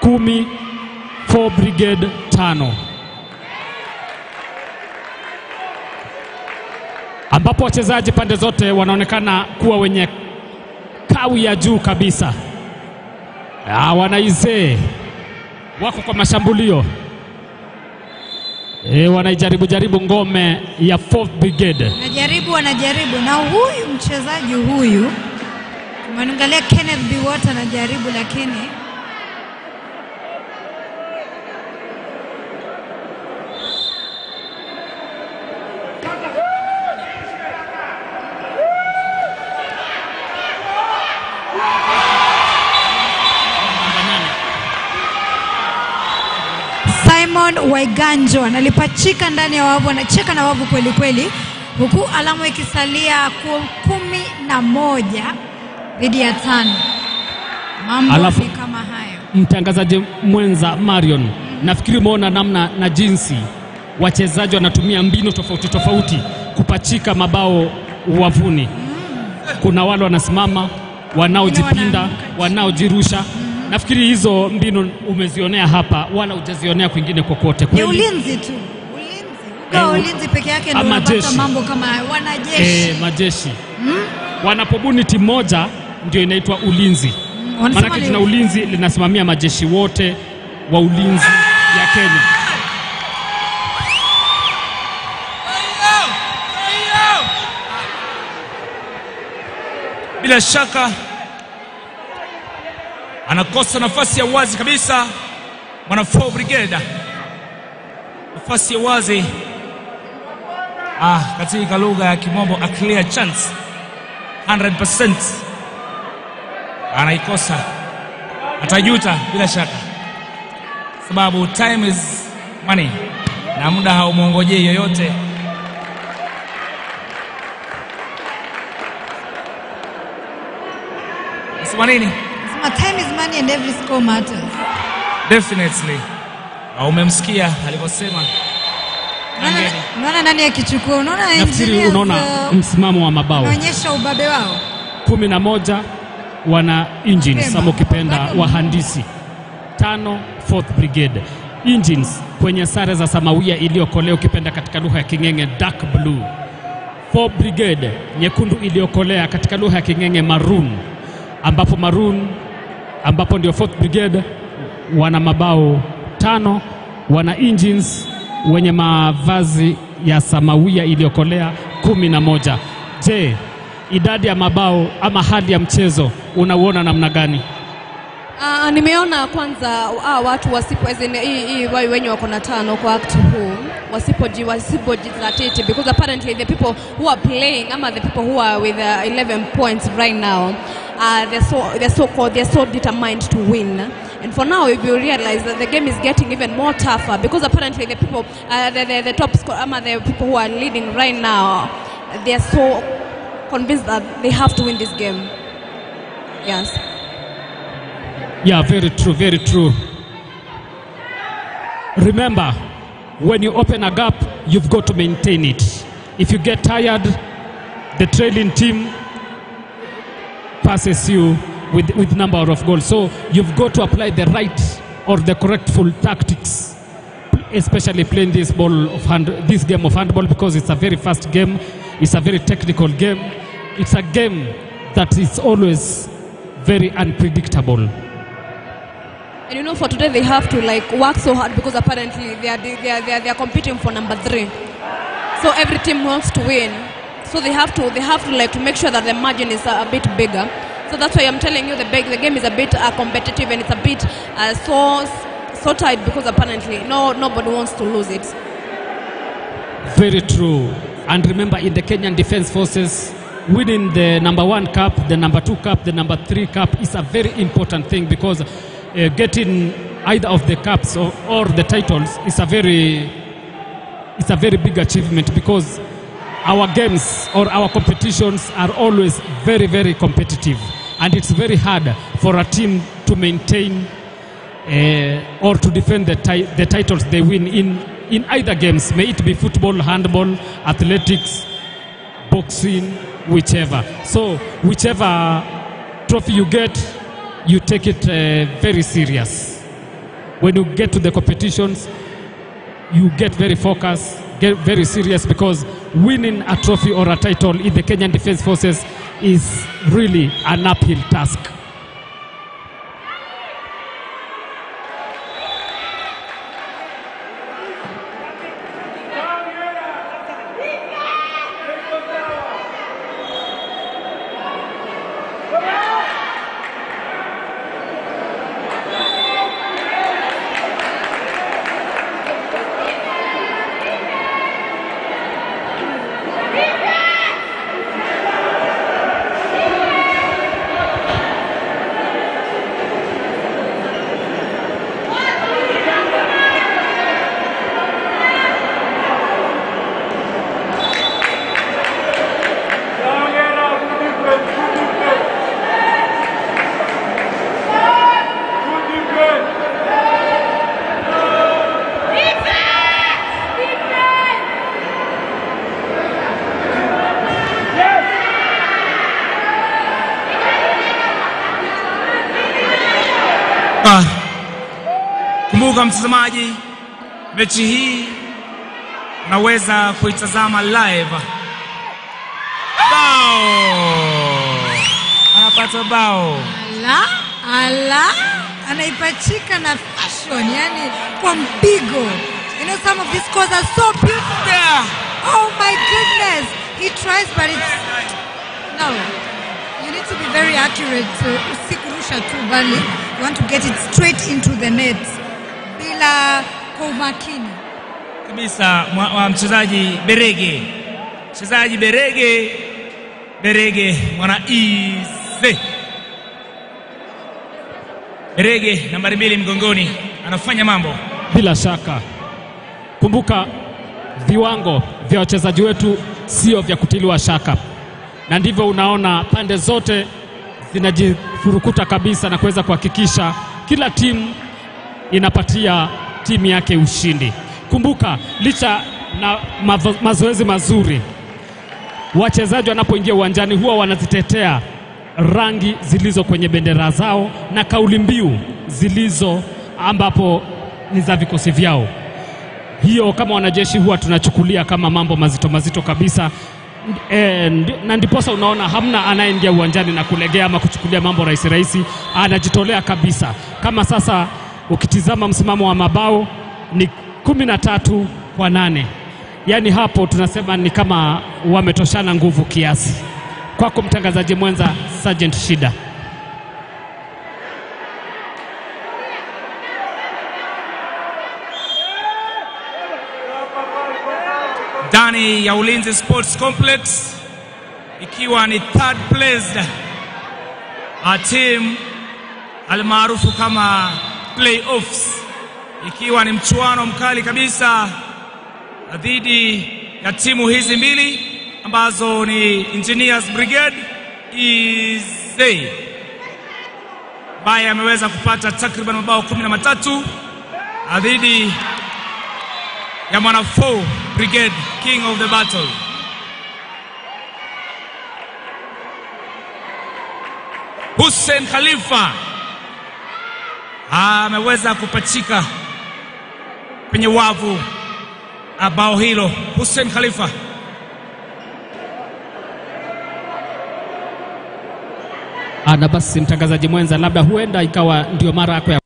10, 4 Brigade 5. Ambapo wachezaji pande zote wanaonekana kuwa wenye kawi ya juu kabisa. Wana EZ wako kwa mashambulio. Wanaijaribu ngome ya 4th Brigade. Wanajaribu na huyu mchezaji huyu tumeangalia Kenneth Biwott anajaribu, lakini Simon Waiganjo analipachika ndani ya wavu, anacheka na wavu kweli kweli, huku alama ikisalia 14. 11 dhidi ya 5. Mambo Alafu, ni kama hayo. Mtangazaji mwenza Marion, nafikiri umeona namna na jinsi wachezaji wanatumia mbinu tofauti tofauti kupachika mabao wavuni. Kuna wale wanasimama, wanaojipinda, wanaojirusha. Nafikiri hizo mbinu umezionea hapa, wala hujazionea kwingine kokote. Ni Kweli? ulinzi tu. Ulinzi. Uga ulinzi peke yake ndio Ama unapata jeshi. mambo kama hayo. Wanajeshi. Majeshi. Wanapobuni timu moja ndio inaitwa ulinzi. Wanasema Maanake ni tuna ulinzi linasimamia majeshi wote wa ulinzi ya Kenya. Bila shaka anakosa nafasi ya wazi kabisa mwana 4 Brigade, nafasi ya wazi katika lugha ya kimombo a clear chance 100% anaikosa, atajuta bila shaka, sababu time is money na muda haumwongojei yoyote. Nasema nini? Nasema time is money and every score matters. Definitely. Umemsikia alivyosema. Unaona nani akichukua? Unaona Nafikiri engineers, unaona msimamo wa mabao. Unaonyesha ubabe wao. 11 wana engines ama ukipenda wahandisi. 5 4th Brigade. Engines kwenye sare za samawia iliyokolea, ukipenda katika lugha ya King'eng'e dark blue. 4 Brigade nyekundu iliyokolea katika lugha ya King'eng'e maroon, ambapo maroon ambapo ndio 4th Brigade wana mabao 5, wana engines wenye mavazi ya samawia iliyokolea 11. Je, idadi ya mabao ama hali ya mchezo unauona namna gani? Nimeona kwanza watu wasipo hii wenye wako na 5 kwa act huu wasipojizatiti, because apparently the people who are playing ama the people who are with 11 points right now they're so determined to win. And for now, if you realize that the game is getting even more tougher, because apparently the people, the top score, ama the people who are leading right now, they are so convinced that they have to win this game. Yes. Yeah, very true, very true. Remember, when you open a gap, you've got to maintain it. If you get tired, the trailing team passes you with number of goals. So you've got to apply the right or the correct full tactics, especially playing this ball of hand, this game of handball, because it's a very fast game, it's a very technical game, it's a game that is always very unpredictable. And you know, for today they have to like work so hard, because apparently they are competing for number 3. So every team wants to win. So they have to like to make sure that the margin is a bit bigger. So that's why I'm telling you the game is a bit competitive, and it's a bit so tight, because apparently nobody wants to lose it. Very true. And remember, in the Kenyan Defence Forces, winning the number 1 cup, the number 2 cup, the number 3 cup is a very important thing, because getting either of the cups or the titles is a very big achievement, because our games or our competitions are always very, very competitive, and it's very hard for a team to maintain or to defend the titles they win in either games, may it be football, handball, athletics, boxing, whichever. So whichever trophy you get, you take it very serious. When you get to the competitions, you get very focused, get very serious, because winning a trophy or a title in the Kenyan Defence Forces is really an uphill task. Kumbuka mtazamaji, mechi hii unaweza kuitazama live. Bao! Anapata bao. Ala, ala, anaipachika na fashion, yani kwa mpigo. You know, some of these scores are so beautiful. Yeah. Oh my goodness. He tries, but it's... No. You need to be very accurate. Usikurusha tu bali. You want to get it straight into the net. Bila kwa umakini. Kabisa mchezaji Berege. Mchezaji Berege. Berege mwana Ize. Berege nambari 2 mgongoni anafanya mambo. Bila shaka. Kumbuka viwango vya wachezaji wetu sio vya kutiliwa shaka. Na ndivyo unaona pande zote zinajifurukuta kabisa na kuweza kuhakikisha kila timu inapatia timu yake ushindi. Kumbuka licha na mazoezi mazuri, wachezaji wanapoingia uwanjani huwa wanazitetea rangi zilizo kwenye bendera zao na kauli mbiu zilizo ambapo ni za vikosi vyao. Hiyo kama wanajeshi huwa tunachukulia kama mambo mazito mazito kabisa. Na ndiposa unaona hamna anayeingia uwanjani na kulegea ama kuchukulia mambo rahisi rahisi, anajitolea kabisa. Kama sasa ukitizama msimamo wa mabao ni 13-8. Yani hapo tunasema ni kama wametoshana nguvu kiasi. Kwako mtangazaji mwenza Sergeant Shida. Ndani ya Ulinzi Sports Complex, ikiwa ni third placed a team almaarufu kama playoffs, ikiwa ni mchuano mkali kabisa dhidi ya timu hizi mbili ambazo ni Engineers Brigade Ize ambaye ameweza kupata takriban mabao 13 dhidi ya Mwana 4 Brigade, King of the Battle. Hussein Khalifa ameweza kupachika kwenye wavu bao hilo. Hussein Khalifa. Na basi mtangazaji mwenza, labda huenda ikawa ndio mara yako ya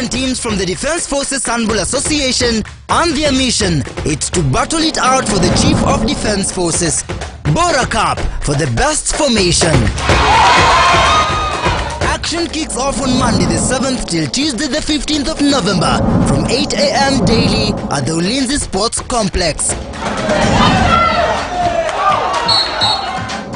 11 teams from the Defense Forces Handball Association, and their mission is to battle it out for the Chief of Defense Forces Bora Cup for the best formation. Action kicks off on Monday the 7th till Tuesday the 15th of November from 8 a.m. daily at the Ulinzi Sports Complex.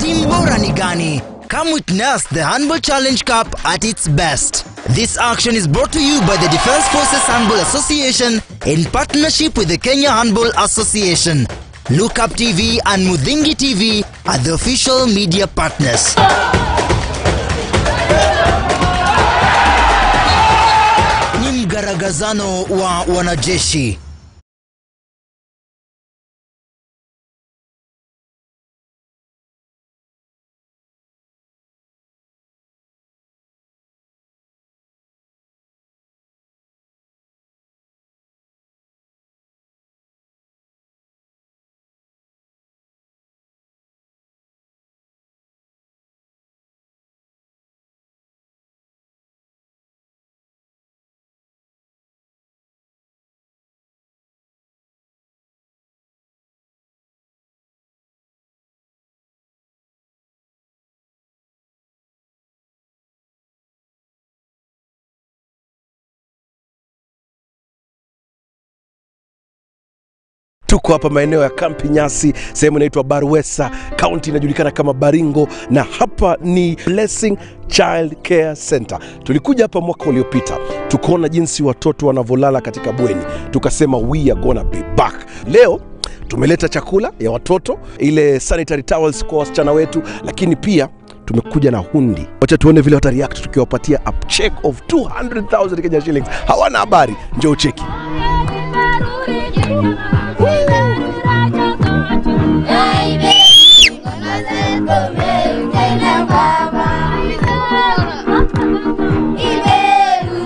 Team Bora ni gani? Come witness the Handball Challenge Cup at its best. This action is brought to you by the Defense Forces Handball Association in partnership with the Kenya Handball Association. Look Up TV and Muthingi TV are the official media partners. Ni mgaragazano wa wanajeshi. Tuko hapa maeneo ya Kampi Nyasi, sehemu inaitwa Barwesa, county inajulikana kama Baringo, na hapa ni Blessing Child Care Center. Tulikuja hapa mwaka uliopita, tukaona jinsi watoto wanavolala katika bweni, tukasema we are gonna be back. Leo tumeleta chakula ya watoto, ile sanitary towels kwa wasichana wetu, lakini pia tumekuja na hundi. Wacha tuone vile wata react tukiwapatia a check of 200,000 Kenya shillings. Hawana habari, njoo cheki.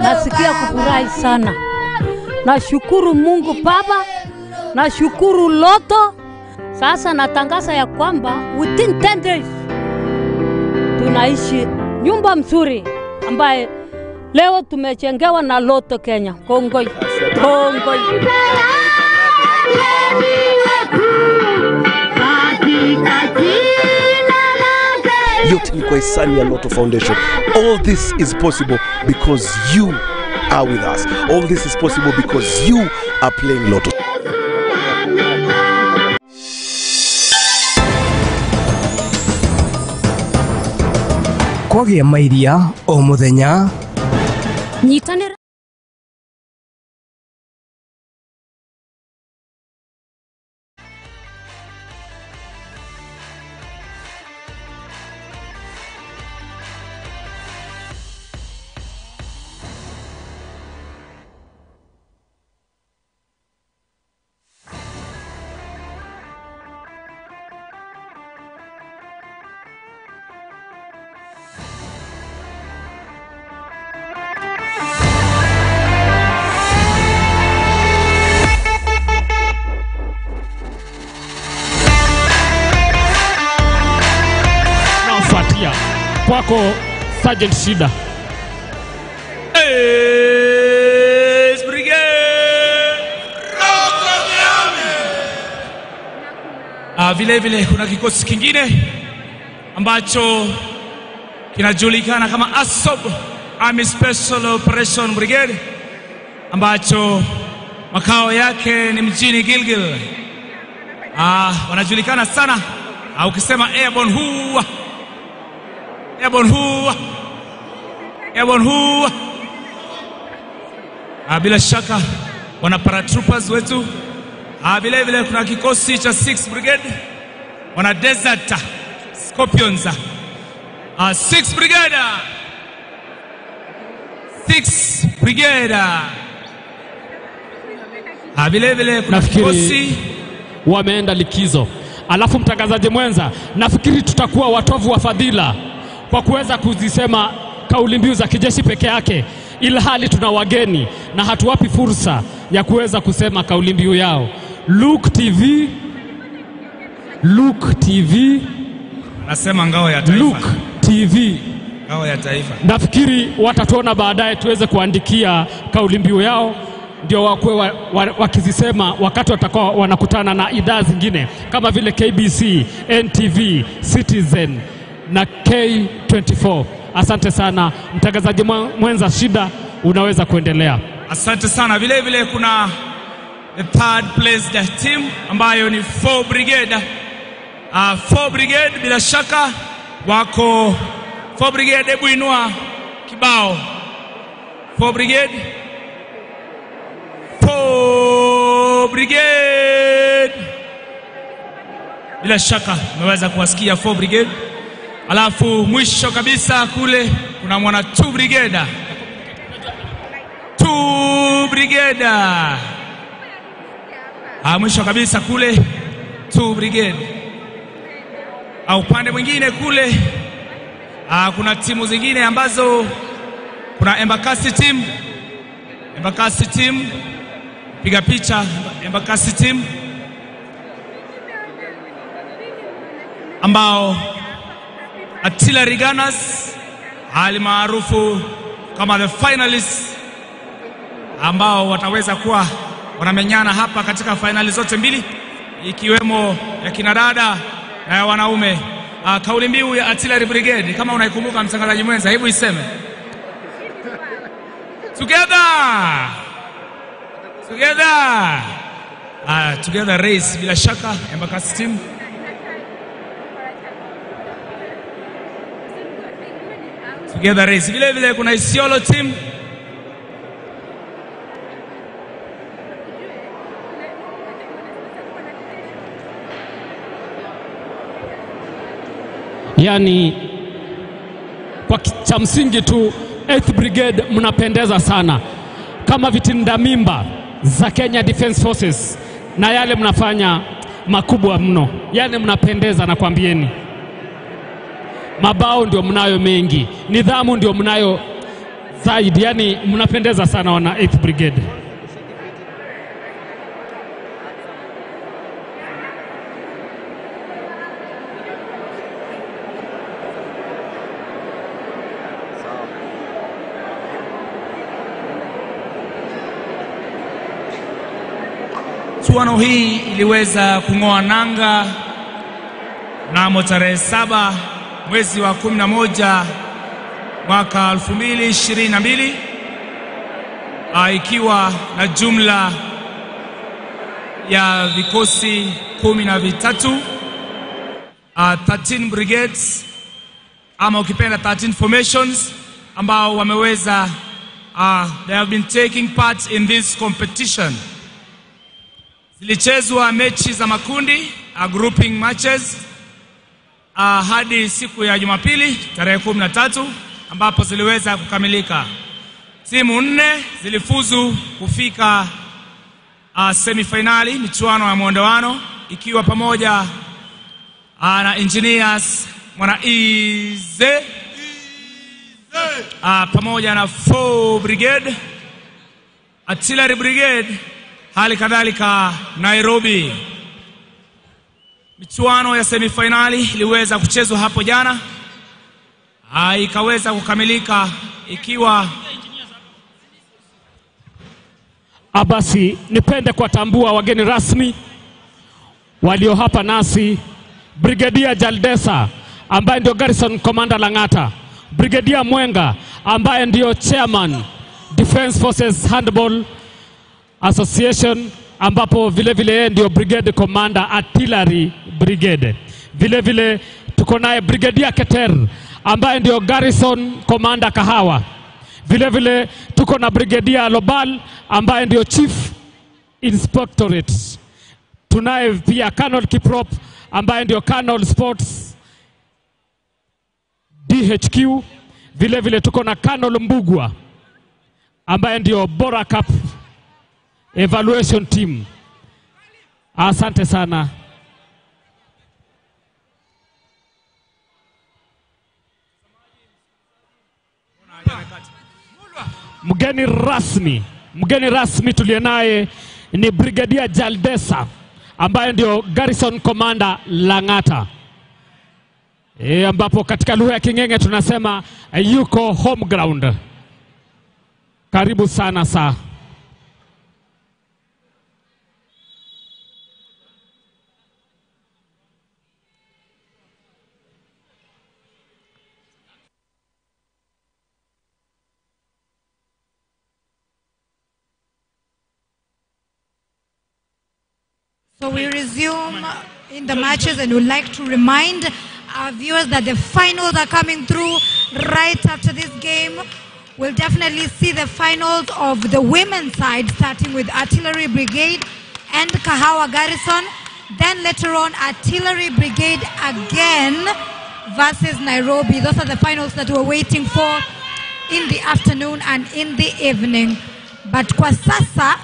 Nasikia kufurahi sana. Nashukuru Mungu Baba, nashukuru Lotto. Sasa natangaza ya kwamba within 10 days tunaishi nyumba mzuri ambaye leo tumechengewa na Lotto Kenya. Kongoi. Kongoi. Yote ni kwa hisani ya Lotto Foundation. All this is possible because you are with us. All this is possible because you are playing Lotto. Kwagia mairia o muthenya nyitanira Kwako Sergeant Shida. Ace Brigade! Rock of the Army! Vile vile kuna kikosi kingine ambacho kinajulikana kama ASOB, Army Special Operation Brigade, ambacho makao yake ni mjini Gilgil. Wanajulikana sana ukisema Airborne huwa Airborne huwa Airborne huwa. Bila shaka wana paratroopers wetu. Vile vile kuna kikosi cha 6 Brigade, wana Desert Scorpions. 6 Brigade, 6 Brigade. Vile vile kuna kikosi wameenda likizo. Alafu mtangazaji mwenza, nafikiri tutakuwa watovu wa fadhila kwa kuweza kuzisema kauli mbiu za kijeshi peke yake, ilhali tuna wageni na hatuwapi fursa ya kuweza kusema kauli mbiu yao. Look TV, Look TV, nasema ngao ya taifa. Look TV, Ngao ya taifa. Nafikiri watatuona baadaye tuweze kuandikia kauli mbiu yao, ndio wakuwe wakizisema wakati watakuwa wanakutana na idhaa zingine kama vile KBC, NTV, Citizen na K24. Asante sana mtangazaji mwenza Shida, unaweza kuendelea. Asante sana. Vile vile kuna the third placed team ambayo ni 4 Brigade. 4 Brigade bila shaka wako 4 Brigade, hebu inua kibao. 4 Brigade. 4 Brigade. Bila shaka umeweza kuwasikia 4 Brigade. Alafu mwisho kabisa kule kuna mwana 2 Brigade. 2 Brigade. Mwisho kabisa kule 2 Brigade. Upande mwingine kule kuna timu zingine ambazo kuna Embakasi team. Embakasi team, piga picha Embakasi team ambao Artillery Gunners hali maarufu kama the finalists, ambao wataweza kuwa wanamenyana hapa katika finali zote mbili, ikiwemo ya kinadada na ya wanaume. Kauli mbiu ya Artillery Brigade, kama unaikumbuka mtangazaji mwenza, hebu iseme. Together. Together. Together race bila shaka Embakasi team. Together race. Vile vile kuna Isiolo team. Yani kwa cha msingi tu 8th Brigade mnapendeza sana kama vitinda mimba za Kenya Defence Forces, na yale mnafanya makubwa mno. Yani mnapendeza, na kwambieni mabao ndio mnayo mengi, nidhamu ndio mnayo zaidi. Yani mnapendeza sana wana 8th Brigade. Michuano hii iliweza kung'oa nanga mnamo tarehe 7 mwezi wa 11 mwaka 2022, ikiwa na jumla ya vikosi 13, 13 brigades ama ukipenda 13 formations ambao wameweza, they have been taking part in this competition. Zilichezwa mechi za makundi, grouping matches, hadi siku ya Jumapili tarehe 13 ambapo ziliweza kukamilika. Timu 4 zilifuzu kufika semifinali michuano ya mwondoano, ikiwa pamoja na Engineers Mwana Ize, pamoja na 4 Brigade, Artillery Brigade, hali kadhalika Nairobi. Michuano ya semifinali iliweza kuchezwa hapo jana, ikaweza kukamilika ikiwa. Abasi, nipende kuwatambua wageni rasmi walio hapa nasi: Brigadier Jaldesa ambaye ndio Garrison Commander Lang'ata, Brigadier Mwenga ambaye ndio Chairman Defence Forces Handball Association, ambapo vile vile yeye ndio Brigade Commander Artillery Brigade. Vile vile tuko naye Brigadier Keter ambaye ndio Garrison Commander Kahawa. Vile vile tuko na Brigadier Lobal ambaye ndio Chief Inspectorate. Tunaye pia Colonel Kiprop ambaye ndio Colonel Sports DHQ. Vile vile tuko na Colonel Mbugua ambaye ndio Bora Cup Evaluation Team. Asante sana. Mgeni rasmi tuliye naye ni Brigadier Jaldesa ambaye ndio Garrison Commander Lang'ata. Ambapo katika lugha ya King'eng'e tunasema yuko home ground. Karibu sana saa. So we resume in the matches, and we'd like to remind our viewers that the finals are coming through right after this game. We'll definitely see the finals of the women's side, starting with Artillery Brigade and Kahawa Garrison. Then later on, Artillery Brigade again versus Nairobi. Those are the finals that we're waiting for in the afternoon and in the evening. But kwa sasa,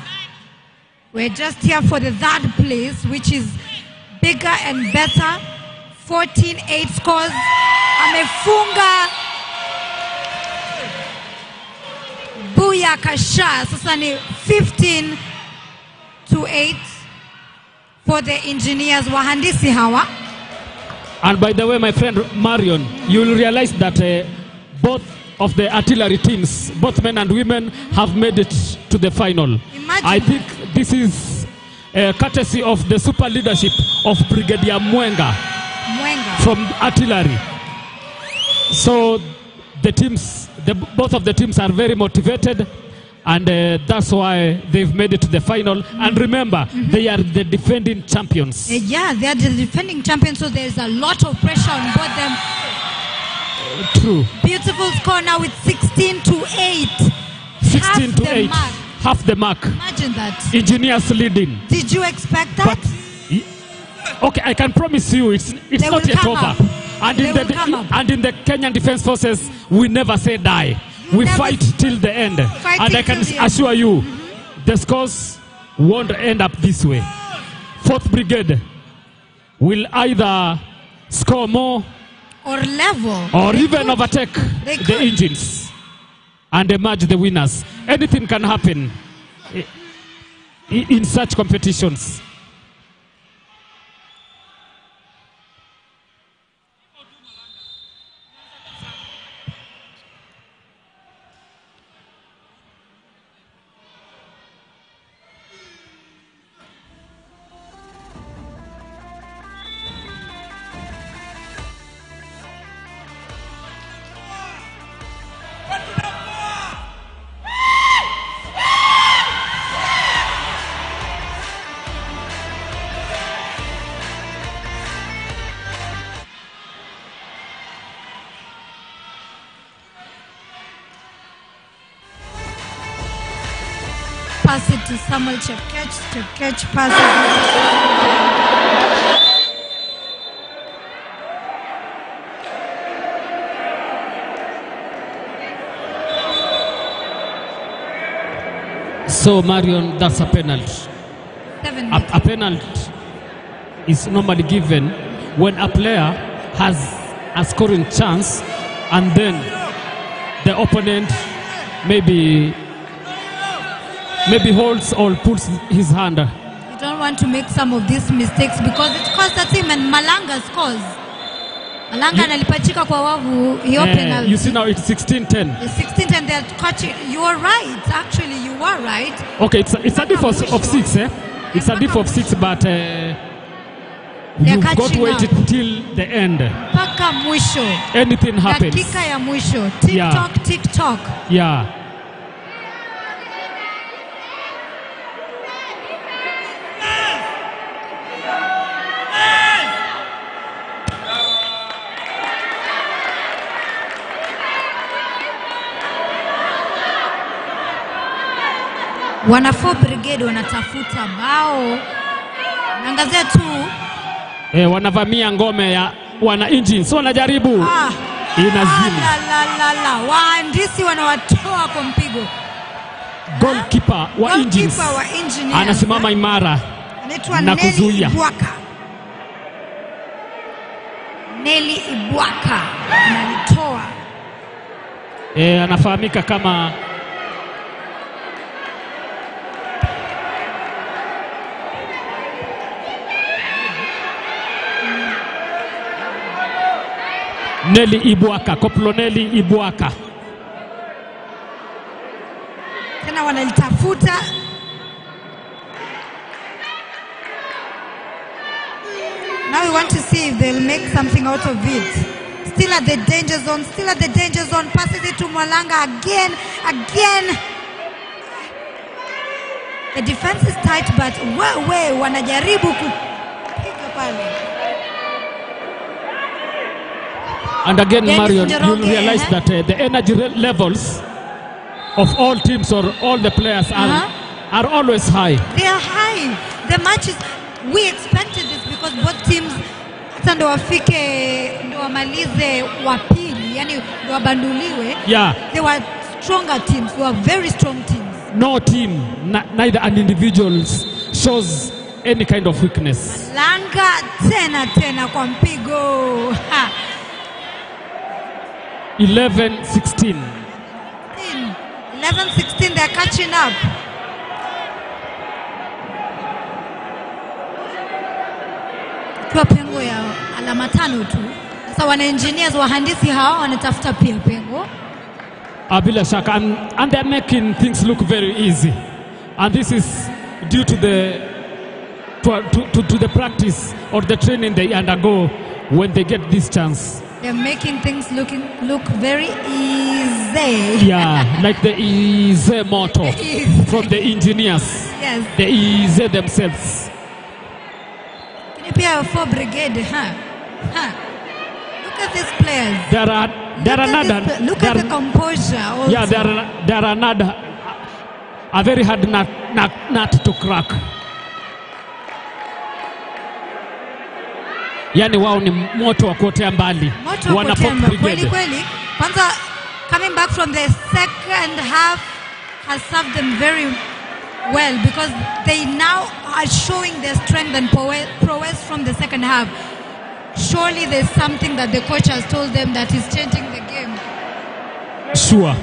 we're just here for the third place, which is bigger and better. 14-8 scores. Amefunga Buya Kasha. Sasa ni 15-8 for the engineers, wahandisi hawa. And by the way, my friend Marion, you will realize that both of the artillery teams, both men and women, have made it to the final. Imagine. I think this is courtesy of the super leadership of Brigadier Mwenga from artillery. So the teams, both of the teams are very motivated, and that's why they've made it to the final. And remember, they are the defending champions. Yeah, they are the defending champions, so there's a lot of pressure on both them. True. Beautiful score now with 16-8. 16-8. Half the mark. Imagine that. Engineers leading. Did you expect that? But, okay, I can promise you it's not yet over. And in the Kenyan Defense Forces, we never say die. We fight till the end. And I can assure you, the scores won't end up this way. 4th Brigade will either score more or level, or even overtake the engines and emerge the winners. Anything can happen in such competitions. Pass it to Samuel Chepkech. Chepkech passes. So Marion, that's a penalty. 7 A penalty is normally given when a player has a scoring chance and then the opponent maybe holds or puts his hand. You don't want to make some of these mistakes because it costs the team, and Malanga scores. Malanga analipachika kwa wavu hiyo penalty. You see now it's 16-10. It's 16-10, they're catching. You are right. Actually, you are right. Okay, it's a difference of 6, eh? It's a difference of 6, but you've got to wait till the end. Paka mwisho. Anything happens. Dakika ya mwisho. Tick tock, tick tock. Yeah. Wana 4 Brigade wanatafuta bao. Naangazia tu. Wanavamia ngome ya wana engines. Wanajaribu. Inazima. La la la. Wahandisi wanawatoa kwa mpigo. Goalkeeper wa engines anasimama imara Anaitwa na Nelly kuzuia. Ibwaka. Nelly Ibwaka analitoa. Anafahamika kama Nelly Ibwaka, Koplo Nelly Ibwaka. Tena wanalitafuta. Now we want to see if they'll make something out of it. Still at the danger zone, still at the danger zone. Passes it to Mwalanga again, again. The defense is tight, but wewe wanajaribu kupiga pale. And again, Dennis Marion, Njoroge, you'll realize that the energy levels of all teams or all the players are always high. They are high. The match is, we expected this because both teams hata ndo wafike, ndo wamalize wa pili, yani ndo wabanduliwe. Yeah. They were stronger teams. They were very strong teams. No team, neither an individual shows any kind of weakness. Langa tena tena kwa mpigo. Ha. 11-16. 11-16, they're catching up. Kwa pengo ya alama 5 tu. Sasa wana engineers, wahandisi hawa wanatafuta pia pengo. Bila shaka, and they're making things look very easy, and this is due to the to the practice or the training they undergo when they get this chance. They're making things look very easy. Yeah, like the easy motto from the engineers. Yes. The easy themselves. Can you be 4 brigade, huh? Huh. Look at these players. There are Look at the composure also. Yeah, there are not a very hard nut to crack. Yani wao ni moto wa kuotea mbali. Moto wa kuotea mbali. Kweli kweli. Kwanza coming back from the second half has served them very well because they now are showing their strength and prowess from the second half. Surely there's something that the coach has told them that is changing the game. Sure.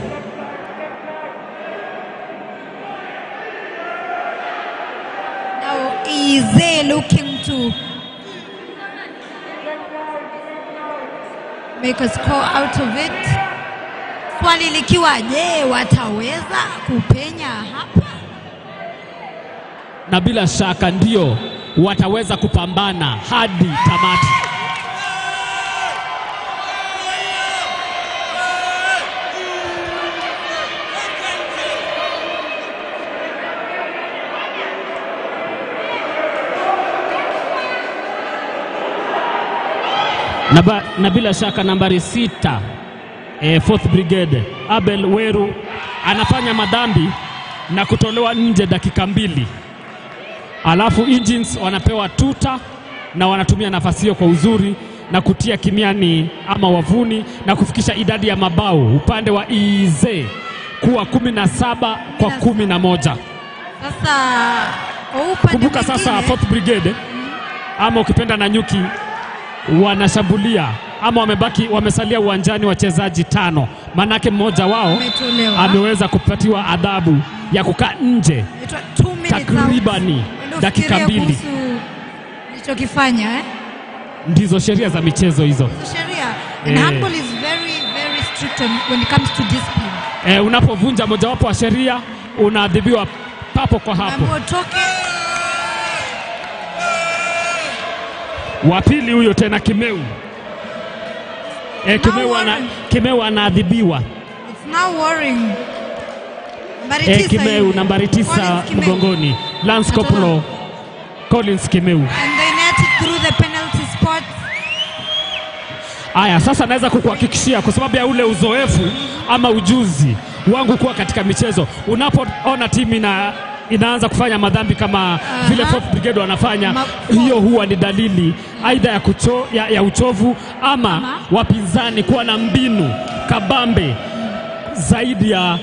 Now Ize looking to make a score out of it. Swali likiwa, je, wataweza kupenya hapa? Na bila shaka ndio wataweza kupambana hadi tamati. Na bila shaka nambari 6, 4th Brigade, Abel Weru anafanya madhambi na kutolewa nje dakika 2. Alafu Engines wanapewa tuta na wanatumia nafasi hiyo kwa uzuri na kutia kimiani ama wavuni na kufikisha idadi ya mabao upande wa EZ kuwa 17 kwa 11. Sasa upande kumbuka sasa 4th Brigade ama ukipenda Nanyuki wanashambulia ama wamebaki, wamesalia uwanjani wachezaji 5. Manake mmoja wao ameweza kupatiwa adhabu ya kukaa nje takribani dakika 2. Nilichokifanya Ndizo sheria za michezo hizo. Ndizo sheria. And handball is very very strict when it comes to discipline. Unapovunja mojawapo wa sheria unaadhibiwa papo kwa hapo. Wa pili huyo tena Kimeu. Kimeu anaadhibiwa. It's now worrying. Nambari 9. Kimeu nambari 9 mgongoni. Lance Corporal Collins Kimeu. And they netted through the penalty spot. Aya, sasa naweza kukuhakikishia kwa sababu ya ule uzoefu ama ujuzi wangu kuwa katika michezo, unapoona timu inaanza kufanya madhambi kama vile 4th Brigade wanafanya, hiyo huwa ni dalili aidha ya uchovu ama wapinzani kuwa na mbinu kabambe zaidi ya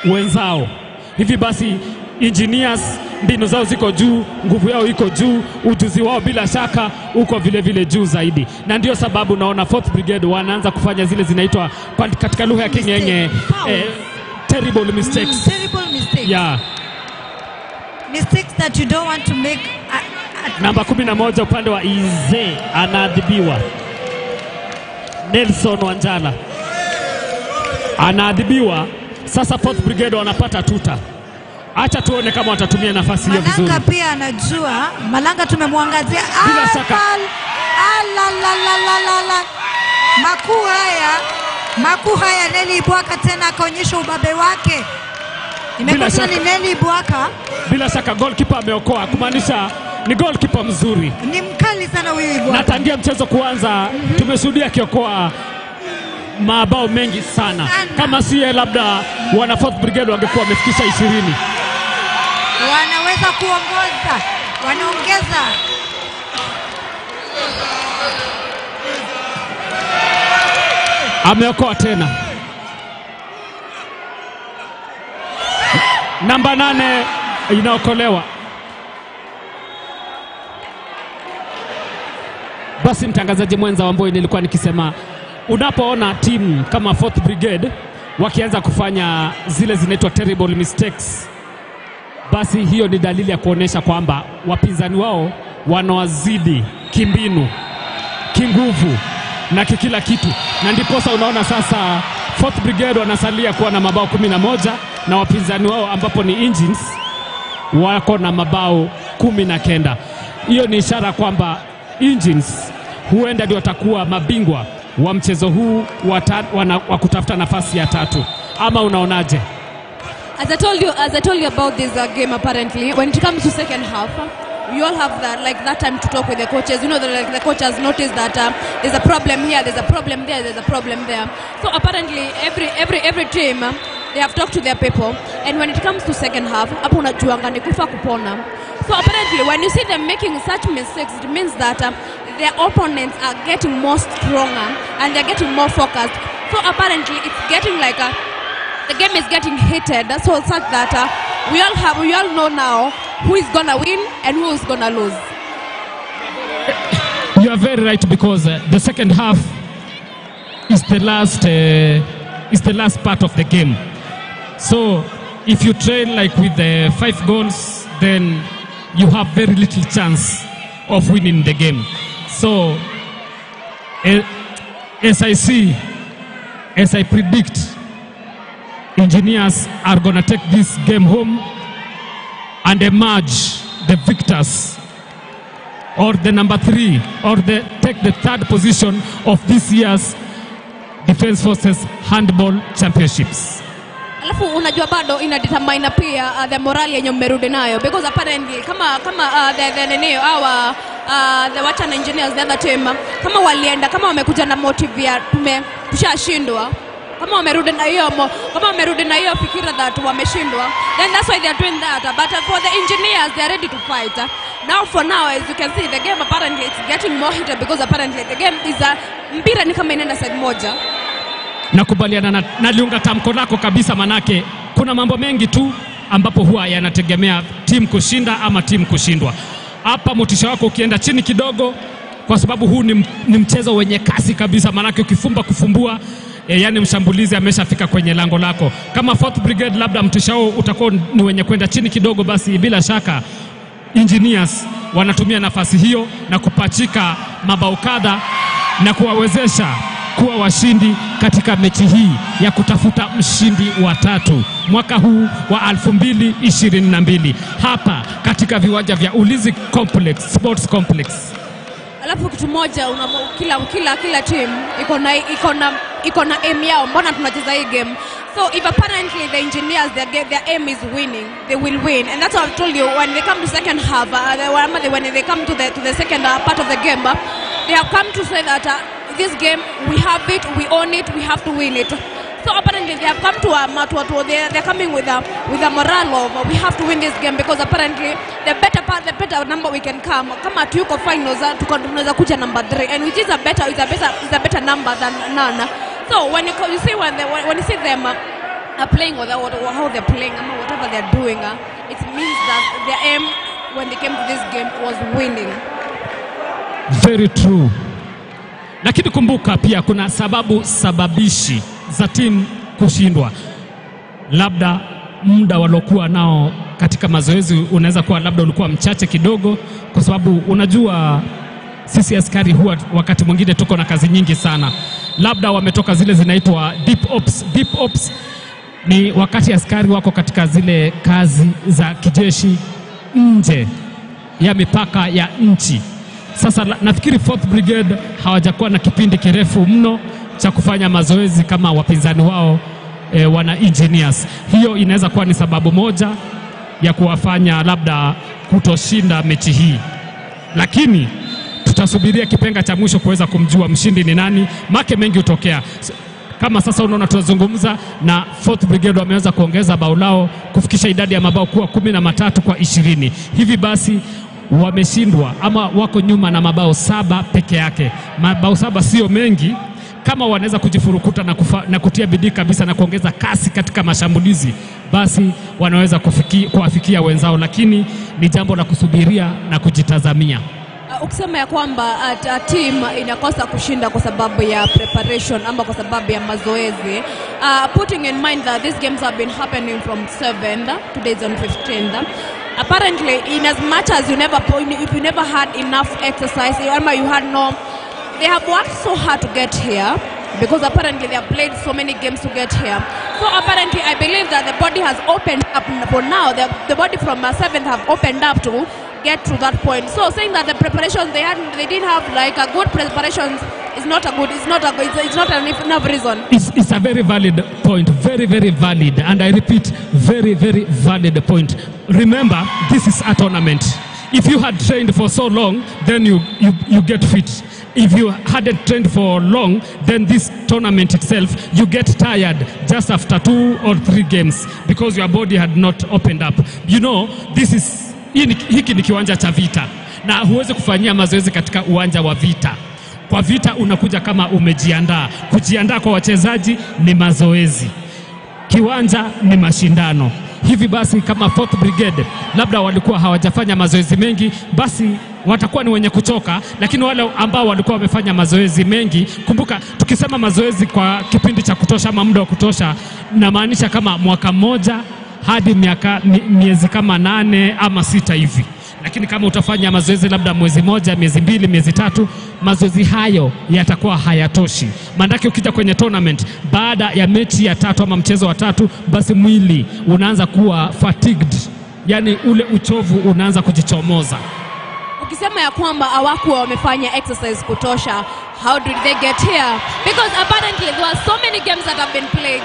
wenzao. Hivi basi engineers mbinu zao ziko juu, nguvu yao iko juu, ujuzi wao bila shaka uko vile vile juu zaidi. Na ndio sababu naona 4th Brigade wanaanza kufanya zile zinaitwa katika lugha ya King'eng'e terrible mistakes. Terrible mistakes. Yeah. Mistakes that you don't want to make. Namba 11 upande wa Ize anaadhibiwa. Nelson Wanjala anaadhibiwa. Sasa Fourth Brigade wanapata tuta. Acha tuone kama watatumia nafasi hiyo vizuri. Malanga pia anajua. Malanga tumemwangazia. Bila shaka. La. Makuu haya Nelly Ibwaka tena akaonyesha ubabe wake. Imekuwa ni Nelly Ibwaka. Bila shaka goalkeeper ameokoa, kumaanisha ni goalkeeper mzuri. Ni mkali sana huyu Ibwaka. Na tangia mchezo kuanza tumeshuhudia akiokoa mabao mengi sana. Kama si labda wana Fourth Brigade wangekuwa wamefikisha 20. Wanaweza kuongoza, wanaongeza. Ameokoa tena. Namba 8 inaokolewa. Basi mtangazaji mwenza wa Mboi, nilikuwa nikisema unapoona timu kama Fourth Brigade wakianza kufanya zile zinaitwa terrible mistakes, basi hiyo ni dalili ya kuonesha kwamba wapinzani wao wanawazidi kimbinu, kinguvu na kila kitu. Na ndiposa unaona sasa Fourth Brigade wanasalia kuwa na mabao 11 na wapinzani wao ambapo ni Engines wako na mabao 19. Hiyo ni ishara kwamba Engines huenda ndio watakuwa mabingwa wa mchezo huu wa kutafuta nafasi ya 3. Ama unaonaje? As I told you about this game, apparently when it comes to second half, you all have that, like, that time to talk with the coaches. You know, the coach has noticed that there's a problem here, there's a problem there, there's a problem there. So apparently every team, they have talked to their people. And when it comes to second half, hapo unajuanga ni kufa kupona. So apparently when you see them making such mistakes, it means that their opponents are getting more stronger and they're getting more focused. So apparently it's getting like the game is getting heated, so such that we all know now who is gonna win and who is gonna lose. You are very right, because the second half is the last part of the game. So if you train like with the 5 goals, then you have very little chance of winning the game. So as I see, as I predict, Engineers are gonna take this game home and emerge the victors, or the number 3, or take the 3rd position of this year's Defence Forces Handball Championships. Alafu unajua bado ina determine pia the morale yenye mmerudi nayo, because apparently kama the nini our the Wachana Engineers, the other team, kama walienda kama wamekuja na motive ya tushashindwa, kama wamerudi na hiyo fikira that wameshindwa, then that's why they are doing that. But for the Engineers, they are ready to fight. Now for now, as you can see, the game apparently it's getting more heated, because apparently the game is mpira ni kama inaenda side moja. Nakubaliana na naliunga tamko lako kabisa, manake kuna mambo mengi tu ambapo huwa yanategemea timu kushinda ama timu kushindwa. Hapa motisha wako ukienda chini kidogo, kwa sababu huu ni mchezo wenye kasi kabisa, manake ukifumba kufumbua, yani mshambulizi ameshafika kwenye lango lako. Kama Fourth Brigade labda mtisha wao utakuwa ni wenye kwenda chini kidogo, basi bila shaka Engineers wanatumia nafasi hiyo na kupachika mabao kadha na kuwawezesha kuwa washindi katika mechi hii ya kutafuta mshindi wa 3 mwaka huu wa 2022 hapa katika viwanja vya Ulinzi Complex, Sports Complex. Alafu kitu moja, kila team iko na aim yao. Mbona tunacheza hii game? So if apparently the Engineers, their aim is winning, they will win. And that's what I've told you, when they come to second half, when they come to the second part of the game, they have come to say that this game, we have it, we own it, we have to win it. So apparently they have come to they're coming with a morale of we have to win this game, because apparently the better part, the better number we can come. Kama tuko finals, tunaweza kuja number 3, and which is a better number than none. So when you see when you see them playing or how they're playing, whatever they're doing, it means that their aim when they came to this game was winning. Very true. Lakini kumbuka pia kuna sababu sababishi za timu kushindwa. Labda muda walokuwa nao katika mazoezi unaweza kuwa labda ulikuwa mchache kidogo, kwa sababu unajua sisi askari huwa wakati mwingine tuko na kazi nyingi sana, Labda wametoka zile zinaitwa deep ops. Deep ops ni wakati askari wako katika zile kazi za kijeshi nje ya mipaka ya nchi. Sasa nafikiri Fourth Brigade hawajakuwa na kipindi kirefu mno cha kufanya mazoezi kama wapinzani wao wana Engineers. Hiyo inaweza kuwa ni sababu moja ya kuwafanya labda kutoshinda mechi hii, lakini tutasubiria kipenga cha mwisho kuweza kumjua mshindi ni nani. Make mengi hutokea. Kama sasa unaona tunazungumza na Fourth Brigade wameweza kuongeza bao lao kufikisha idadi ya mabao kuwa 13-20. Hivi basi wameshindwa ama wako nyuma na mabao 7 peke yake. Mabao 7 sio mengi. Kama wanaweza kujifurukuta na kutia bidii kabisa na kuongeza kasi katika mashambulizi, basi wanaweza kuwafikia wenzao, lakini ni jambo la kusubiria na kujitazamia. Ukisema ya kwamba team inakosa kushinda kwa sababu ya preparation ama kwa sababu ya mazoezi, putting in mind that these games have been happening from 7th, today is on 15th. Apparently, in as much as you never, if you never had enough exercise, ama you had no, they have worked so hard to get here, because apparently they have played so many games to get here. So apparently I believe that the body has opened up for now. The body from 7th have opened up to get to that point. So saying that the preparation they had, they didn't have like a good preparation is not a good, it's not enough reason. It's a very valid point, very, very valid, and I repeat, very, very valid point. Remember, this is a tournament. If you had trained for so long, then you get fit. If you hadn't trained for long, then this tournament itself, you get tired just after 2 or 3 games because your body had not opened up. You know, this is, hiki ni kiwanja cha vita, na huwezi kufanyia mazoezi katika uwanja wa vita. Kwa vita unakuja kama umejiandaa. Kujiandaa kwa wachezaji ni mazoezi, kiwanja ni mashindano. Hivi basi kama Fourth Brigade labda walikuwa hawajafanya mazoezi mengi, basi watakuwa ni wenye kuchoka. Lakini wale ambao walikuwa wamefanya mazoezi mengi, kumbuka tukisema mazoezi kwa kipindi cha kutosha ama muda wa kutosha, namaanisha kama mwaka mmoja hadi miezi kama 8 ama 6 hivi. Lakini kama utafanya mazoezi labda mwezi moja, miezi 2, miezi 3, mazoezi hayo yatakuwa hayatoshi. Maanake ukija kwenye tournament, baada ya mechi ya 3 ama mchezo wa 3, basi mwili unaanza kuwa fatigued, yani ule uchovu unaanza kujichomoza. Ukisema ya kwamba hawakuwa wamefanya exercise kutosha, how did they get here? Because apparently there were so many games that have been played,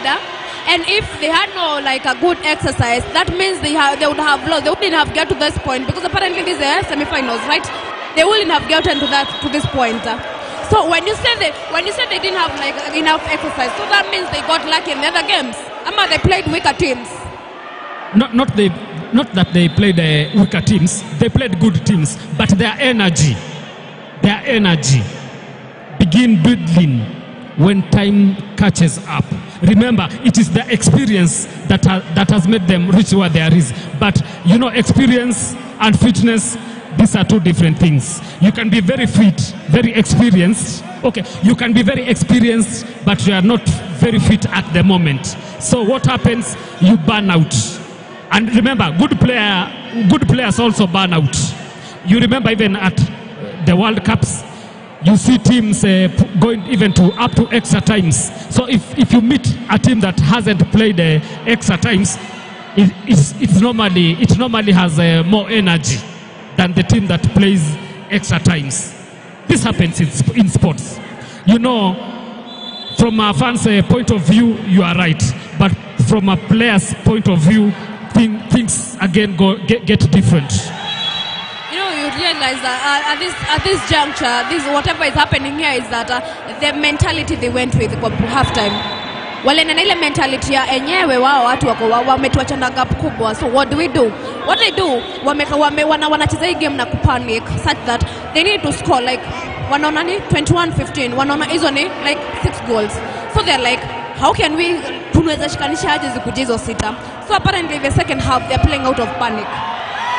and if they had no like a good exercise, that means they would have lost. They wouldn't have got to this point, because apparently these are semi-finals, right? They wouldn't have gotten to this point. So when you say they didn't have like enough exercise, so that means they got lucky in the other games. Ama they played weaker teams. Not that they played weaker teams. They played good teams, but their energy begin building when time catches up. Remember, it is the experience that has made them reach where there is. But you know, experience and fitness, these are two different things. You can be very fit, very experienced. Okay, you can be very experienced, but you are not very fit at the moment. So what happens? You burn out. And remember, good players also burn out. You remember even at the World Cups, you see teams going even to up to extra times. So if you meet a team that hasn't played extra times, it normally has more energy than the team that plays extra times. This happens in sports. You know, from a fan's point of view, you are right. But from a player's point of view, things again get different. You know, you realize that at this juncture, this whatever is happening here is that the mentality they went with kwa halftime. Wale na ile mentality ya enyewe wao watu wako wametuacha na gap kubwa. So what do we do? What they do, wanacheza hii game na kupanic such that they need to score like wanaona ni 21-15, wanaona hizo ni like 6 goals. So they're like, how can we tunaweza shikanisha aje zikuje hizo 6? So apparently the second half they're playing out of panic.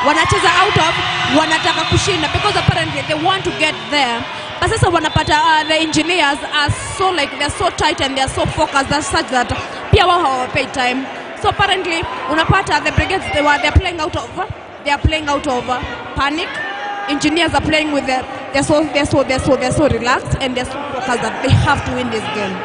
Wanacheza out of wanataka kushinda because apparently they want to get there. But sasa wanapata the engineers are so like they're so tight and they're so focused that such that pia wao hawapay time. So apparently unapata the brigades they're playing out of panic Engineers are playing with their, they're so relaxed, and they're so focused that they have to win this game.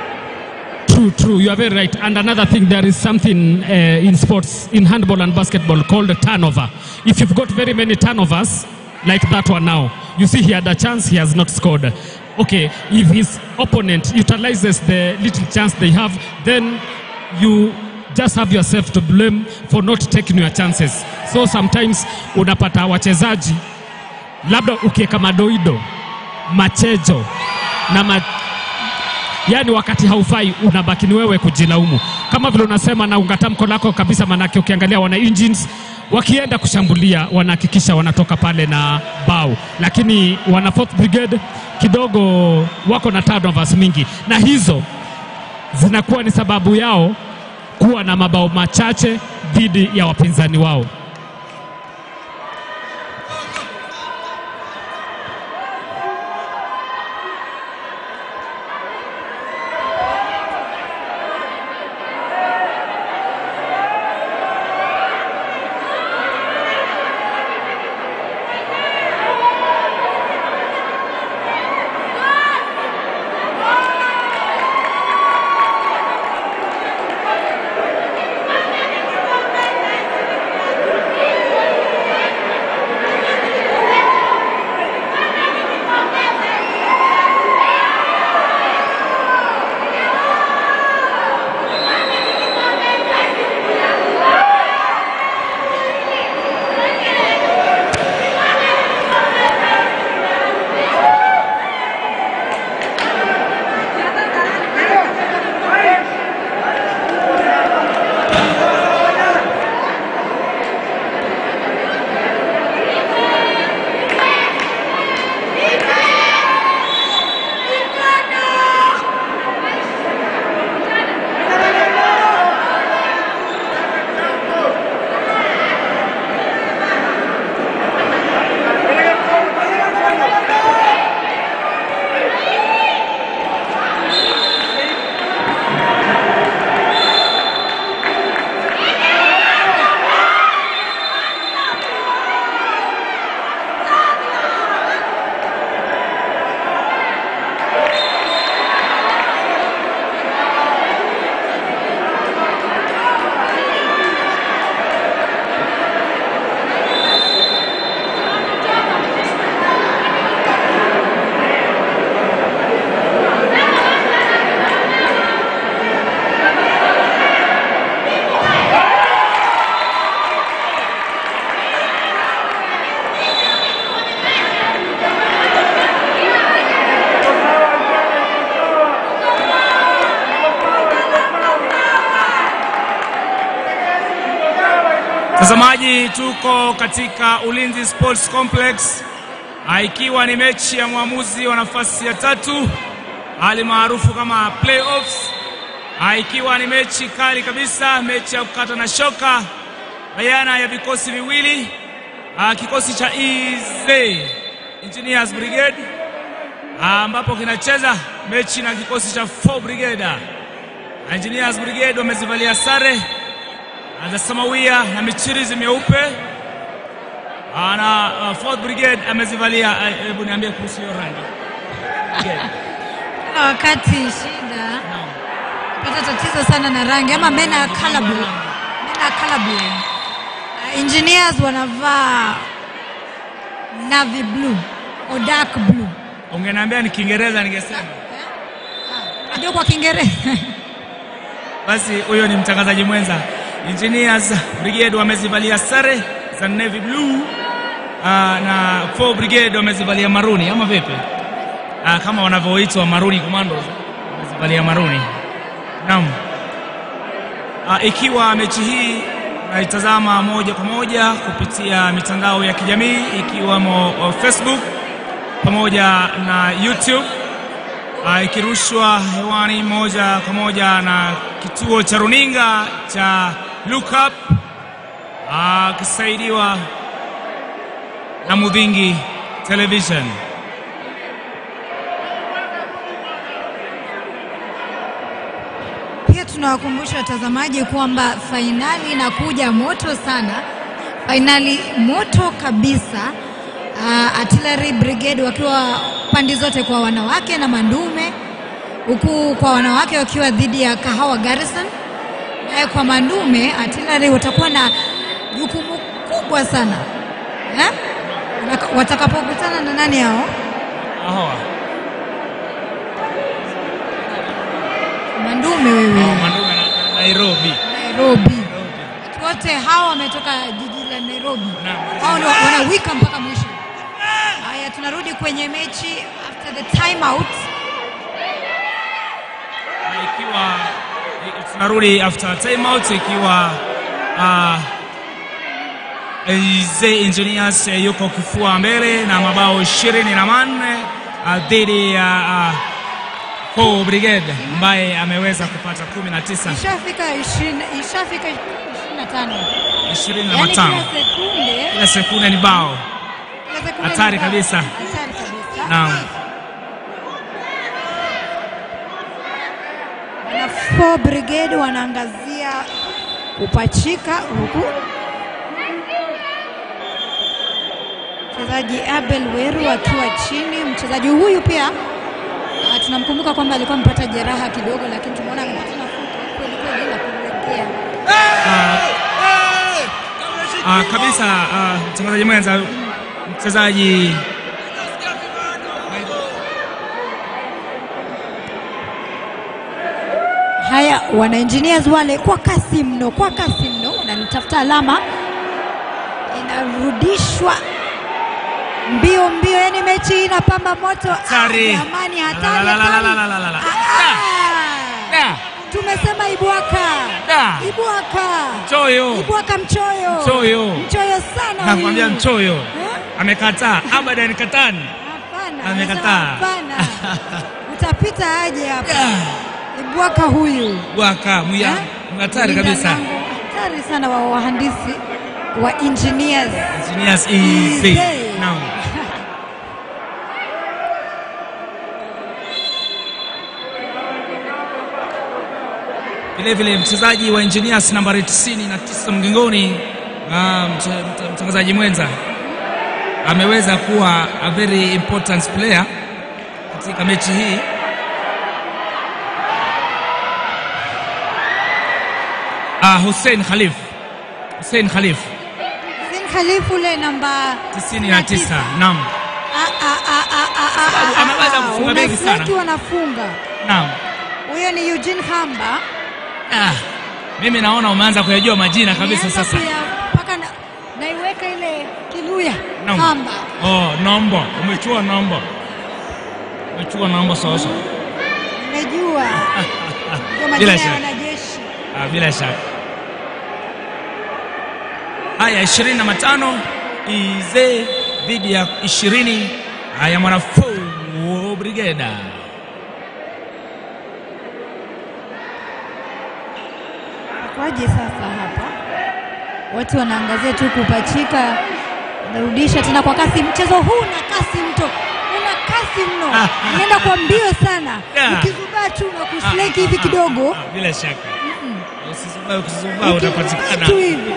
True, true. You are very right. And another thing, there is something in sports, in handball and basketball, called a turnover. If you've got very many turnovers, like that one now, you see he had a chance, he has not scored. Okay, if his opponent utilizes the little chance they have, then you just have yourself to blame for not taking your chances. So sometimes unapata wachezaji, labda ukieka madoido, machejo, na yani wakati haufai unabaki ni wewe kujilaumu. Kama vile unasema na unga tamko lako kabisa, manake ukiangalia wana Engines wakienda kushambulia wanahakikisha wanatoka pale na bao, lakini wana Fourth Brigade kidogo wako na turnovers mingi, na hizo zinakuwa ni sababu yao kuwa na mabao machache dhidi ya wapinzani wao. Mtazamaji, tuko katika Ulinzi Sports Complex, ikiwa ni mechi ya mwamuzi wa nafasi ya tatu hali maarufu kama playoffs, ikiwa ni mechi kali kabisa, mechi ya kukata na shoka bayana ya vikosi viwili, kikosi cha EZ Engineers Brigade ambapo kinacheza mechi na kikosi cha 4 Brigade. Engineers Brigade wamezivalia sare za samawia na michirizi meupe, na 4th Brigade amezivalia, hebu niambie kuhusu hiyo rangi. Kuna wakati shida pata tatizo sana na rangi ama mena colorblind. Mena colorblind. Engineers wanavaa navy blue or dark blue. Ungeniambia ni Kiingereza ningesema. Unajua kwa Kiingereza. Basi huyo ni mtangazaji mwenza. Engineers Brigade wamezivalia sare za navy blue, na 4 Brigade wamezivalia maruni ama vipi? Kama wanavyoitwa maruni commandos, wamezivalia maruni. Naam. Ikiwa mechi hii naitazama moja kwa moja kupitia mitandao ya kijamii ikiwamo Facebook pamoja na YouTube, ikirushwa hewani moja kwa moja na kituo cha runinga cha Look Up, kisaidiwa na Mudhingi Television. Pia tunawakumbusha watazamaji kwamba fainali inakuja moto sana, fainali moto kabisa. Artillery Brigade wakiwa pande zote kwa wanawake na mandume, huku kwa wanawake wakiwa dhidi ya Kahawa Garrison, na kwa mandume Artillery watakuwa na jukumu kubwa sana watakapokutana na nani hao? Hawa mandume wewe. Mandume na Nairobi. Nairobi. Watu wote hawa wametoka jiji la Nairobi. Hao wanawika mpaka mwisho. Haya, tunarudi kwenye mechi after the time out. Ikiwa tunarudi after time out ikiwa Zee Engineers yuko kifua mbele na mabao 24 dhidi ya Four Brigade ambaye ameweza kupata 19. Ishafika 20, ishafika 25. 25. Kila sekunde ni bao. Hatari kabisa. Hatari kabisa. Naam. Na Four Brigade wanaangazia kupachika huku mchezaji Abel Weru akiwa chini. Mchezaji huyu pia tunamkumbuka kwamba alikuwa amepata jeraha kidogo, lakini tumeona amepata nafuu kweli kweli na kurejea. Kabisa. Mchezaji mwenza, mchezaji haya, wana Engineers wale kwa kasi mno, kwa kasi mno wanatafuta alama, inarudishwa mbio mbio, yani mechi inapamba moto. Jamani, hatari. Tumesema Ibwaka. Ibwaka. Mchoyo. Ibwaka mchoyo. Mchoyo. Mchoyo sana huyu. Nakwambia mchoyo. Amekataa. Abadan katani. Hapana. Amekataa. Hapana. Utapita aje hapa? Ibwaka huyu. Ibwaka muya. Hatari kabisa. Hatari sana wa wahandisi wa Engineers. Engineers EZ. Naam. Vile vile mchezaji wa Engineers nambari 99 mgongoni, mtangazaji mwenza, ameweza kuwa a very important player katika mechi hii. Hussein Khalif. Hussein Khalif. Hussein Khalif ule namba 99. Naam. Ameweza kufunga mengi sana. Wanafunga. Naam. Huyo ni Eugene Hamba. Mimi naona umeanza kuyajua majina kabisa sasa. Paka naiweka ile Kiluya. Hamba. Oh, namba. Umechua namba. Umechua namba sasa. Nimejua. Kwa majina ya wanajeshi. Bila shaka. Haya, 25 Ize dhidi ya 20 haya mwana Four Brigade. Kwaje sasa hapa? Watu wanaangazia tu kupachika, narudisha tena kwa kasi. Mchezo huu una kasi mto. Una kasi mno. Unaenda kwa mbio sana. Ukizubaa tu na kusleki hivi kidogo. Bila shaka. Usizubaa, ukizubaa utapatikana. Tu hivi.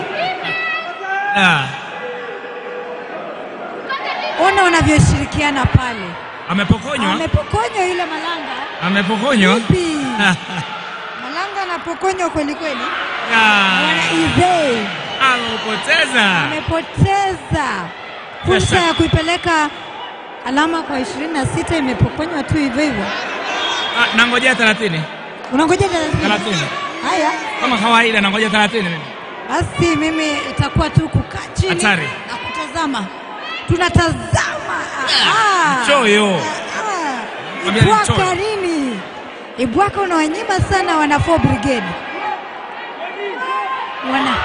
Ona wanavyoshirikiana pale. Amepokonywa? Amepokonywa yule Malanga. Amepokonywa? Malanga anapokonywa kweli kweli. Wana Ize. Amepoteza. Amepoteza. Fursa ya kuipeleka alama kwa 26 imepokonywa tu hivyo hivyo. Nangojea 30. Unangojea 30? 30. Haya. Kama kawaida nangoja 30 mimi. Basi mimi itakuwa tu kukaa chini na kutazama. Tunatazama. Mchoyo. Ibwaka nini? Ibwaka unawanyima sana wana Four Brigade. Wana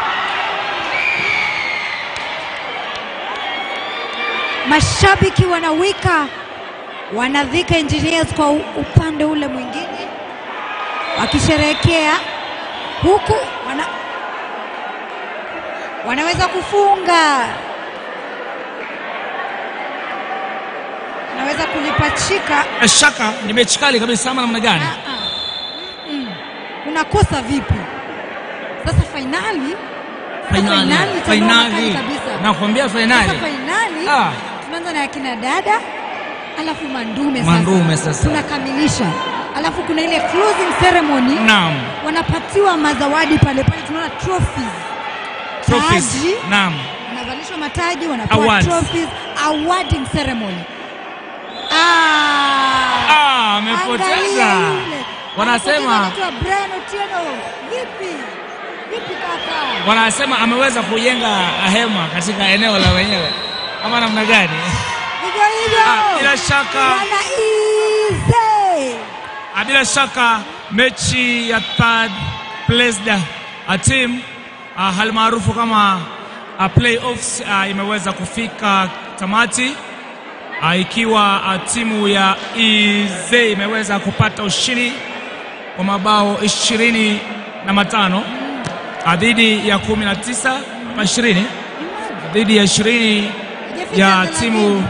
mashabiki wanawika, wanadhika Engineers kwa upande ule mwingine wakisherehekea, huku wanaweza kufunga, wanaweza kulipachika. Shaka ni mechi kali kabisa ama namna gani? Unakosa vipi? Sasa finali, finali kabisa. Nakwambia finali. Sasa finali. Tunaanza na akina dada, alafu mandume sasa. Mandume sasa. Tunakamilisha. Alafu kuna ile closing ceremony. Naam. Wanapatiwa mazawadi pale pale, tunaona trophies. Trophies. Taji. Naam. Wanavalishwa mataji, wanapewa trophies, awarding ceremony. Amepoteza. Wanasema Brian Otieno, vipi? Vipi kaka? Wanasema ameweza kujenga hema katika eneo la wenyewe. Ama namna gani? Hivyo hivyo. Bila shaka wana easy. Bila shaka mechi ya third placed a team halmaarufu kama playoffs imeweza kufika tamati, ikiwa timu ya EZ imeweza kupata ushindi kwa mabao 25 dhidi ya 19 ama 20 dhidi ya 20 ya timu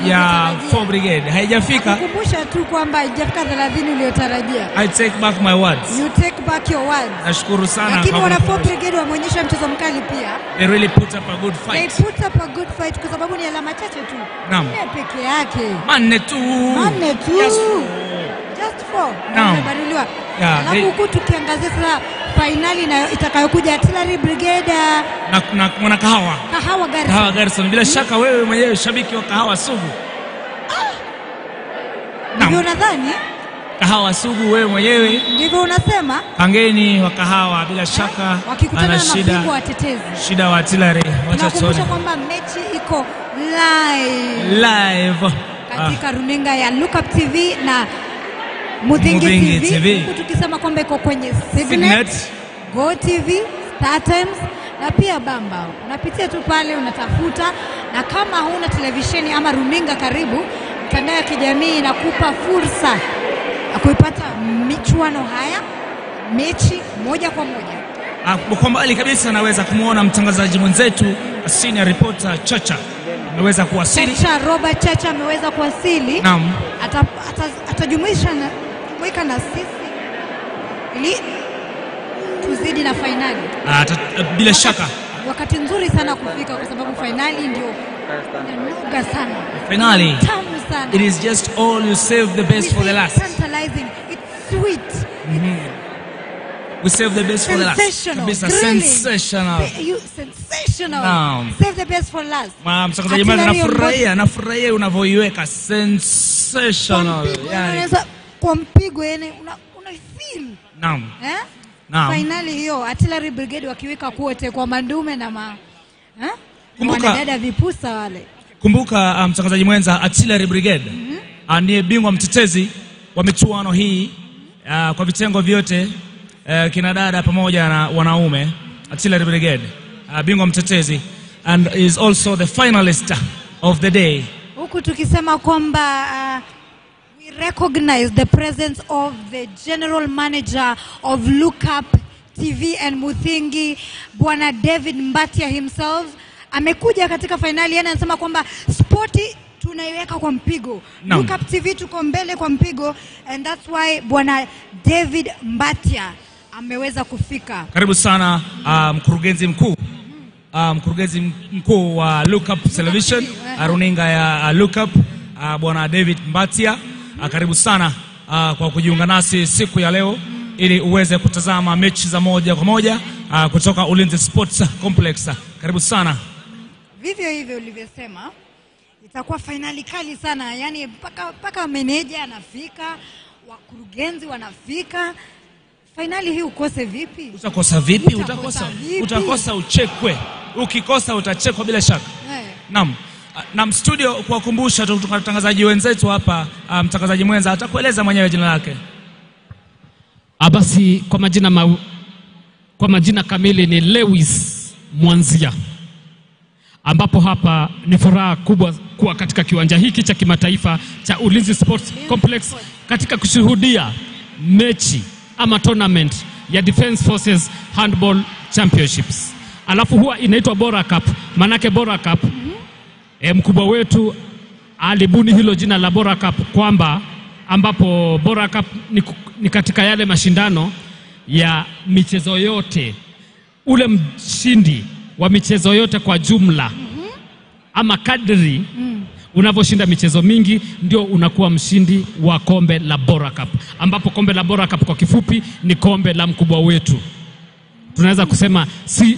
ya 4 Brigade. Haijafika. Kukumbusha tu kwamba haijafika 30 uliyotarajia. I take back my words. You take back your words. Nashukuru sana. Lakini wana 4 Brigade wameonyesha mchezo mkali pia. They really put up a good fight. They put up a good fight kwa sababu ni alama chache tu. Naam. Nne peke yake. Manne tu. Manne tu. Yes. Just 4. Naam. Wamebadiliwa. Alafu huku tukiangazia sasa finali na itakayokuja Artillery Brigade na mwana Kahawa. Kahawa Garrison. Kahawa Garrison. Bila shaka wewe mwenyewe shabiki wa Kahawa Sugu. Ndivyo unadhani? Kahawa Sugu wewe mwenyewe. Ndivyo unasema? Kangeni wa Kahawa bila shaka wakikutana na mabingwa watetezi. Shida wa Artillery watachora. Kwamba mechi iko live. Live. Katika runinga ya Look Up TV na Muthingi TV. Huku tukisema kwamba iko kwenye Signet, Go TV, Star Times na pia Bamba. Unapitia tu pale unatafuta, na kama huna televisheni ama runinga karibu, mtandao ya kijamii inakupa fursa ya kuipata michuano haya, mechi moja kwa moja. Kwa mbali kabisa naweza kumuona mtangazaji mwenzetu senior reporter Chacha ameweza kuwasili. Chacha Robert Chacha ameweza kuwasili. Naam. Atajumuisha na mweka na sisi ili tuzidi na finali. Bila shaka wakati nzuri sana kufika kwa sababu finali ndio inanuga sana. Finali tamu sana. It is just all you save the best for the last. Tantalizing. It's sweet. We save the best for the last. Sensational. Sensational. Sensational. Naam. Save the best for last. Mtazamaji, nafurahia unavyoiweka sensational. Yani kwa mpigo yani una feel. Naam. Eh? Naam. Finali hiyo Artillery Brigade wakiweka kote kwa mandume na ma Kumbuka wanadada vipusa wale. Kumbuka mtangazaji mwenza, Artillery Brigade ndiye bingwa mtetezi wa michuano hii kwa vitengo vyote, kina dada pamoja na wanaume. Artillery Brigade bingwa mtetezi and is also the finalist of the day. Huku tukisema kwamba we recognize the presence of the general manager of Look Up TV and Muthingi, Bwana David Mbatia himself amekuja katika finali. Yeye anasema kwamba sporti tunaiweka kwa mpigo. No. Look Up TV tuko mbele kwa mpigo, and that's why Bwana David Mbatia ameweza kufika. Karibu sana mkurugenzi mkuu. Mkurugenzi mkuu wa Look Up Television, runinga ya Look Up, Bwana David Mbatia. Karibu sana kwa kujiunga nasi siku ya leo ili uweze kutazama mechi za moja kwa moja kutoka Ulinzi Sports Complex. Karibu sana. Vivyo hivyo ulivyosema, itakuwa finali kali sana. Yani mpaka meneja anafika, wakurugenzi wanafika. Finali hii ukose vipi? Utakosa vipi? Utakosa uchekwe. Ukikosa utachekwa bila shaka. Naam. Na studio kuwakumbusha tutangazaji wenzetu hapa, mtangazaji mwenza atakueleza mwenyewe jina lake. Basi kwa majina kamili ni Lewis Mwanzia, ambapo hapa ni furaha kubwa kuwa katika kiwanja hiki cha kimataifa cha Ulinzi Sports Complex katika kushuhudia mechi ama tournament ya Defence Forces Handball Championships. Alafu huwa inaitwa Bora Cup, manake Bora Cup mkubwa wetu alibuni hilo jina la Bora Cup kwamba ambapo Bora Cup ni katika yale mashindano ya michezo yote, ule mshindi wa michezo yote kwa jumla ama kadri unavyoshinda michezo mingi ndio unakuwa mshindi wa kombe la Bora Cup, ambapo kombe la Bora Cup kwa kifupi ni kombe la mkubwa wetu. Tunaweza kusema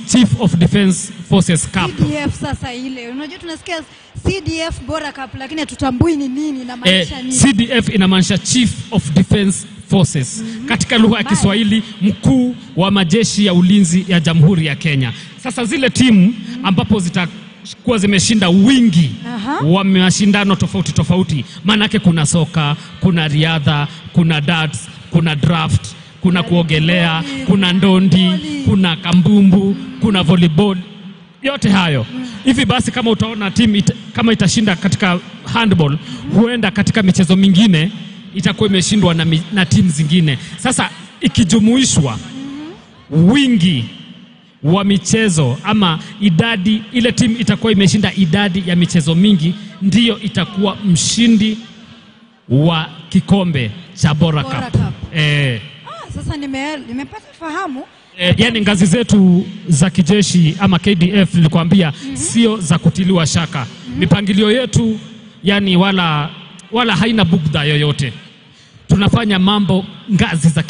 Chief of Defence Forces Cup. CDF sasa ile. Unajua tunasikia CDF Bora Cup lakini hatutambui ni nini inamaanisha nini. CDF inamaanisha Chief of Defence Forces. Katika lugha ya Kiswahili, mkuu wa majeshi ya ulinzi ya Jamhuri ya Kenya. Sasa zile timu ambapo zitakuwa zimeshinda wingi wa mashindano tofauti tofauti, maana yake kuna soka, kuna riadha, kuna darts, kuna draft, kuna kuogelea, kuna ndondi, kuna kambumbu, kuna volleyball, yote hayo. Hivi basi kama utaona timu kama itashinda katika handball, huenda katika michezo mingine itakuwa imeshindwa na timu zingine. Sasa ikijumuishwa wingi wa michezo ama idadi, ile timu itakuwa imeshinda idadi ya michezo mingi, ndiyo itakuwa mshindi wa kikombe cha Bora Cup. Sasa nimepata fahamu. Yani ngazi zetu za kijeshi ama KDF nilikwambia sio za kutiliwa shaka. Mipangilio yetu yani wala haina bugdha yoyote. Tunafanya mambo ngazi za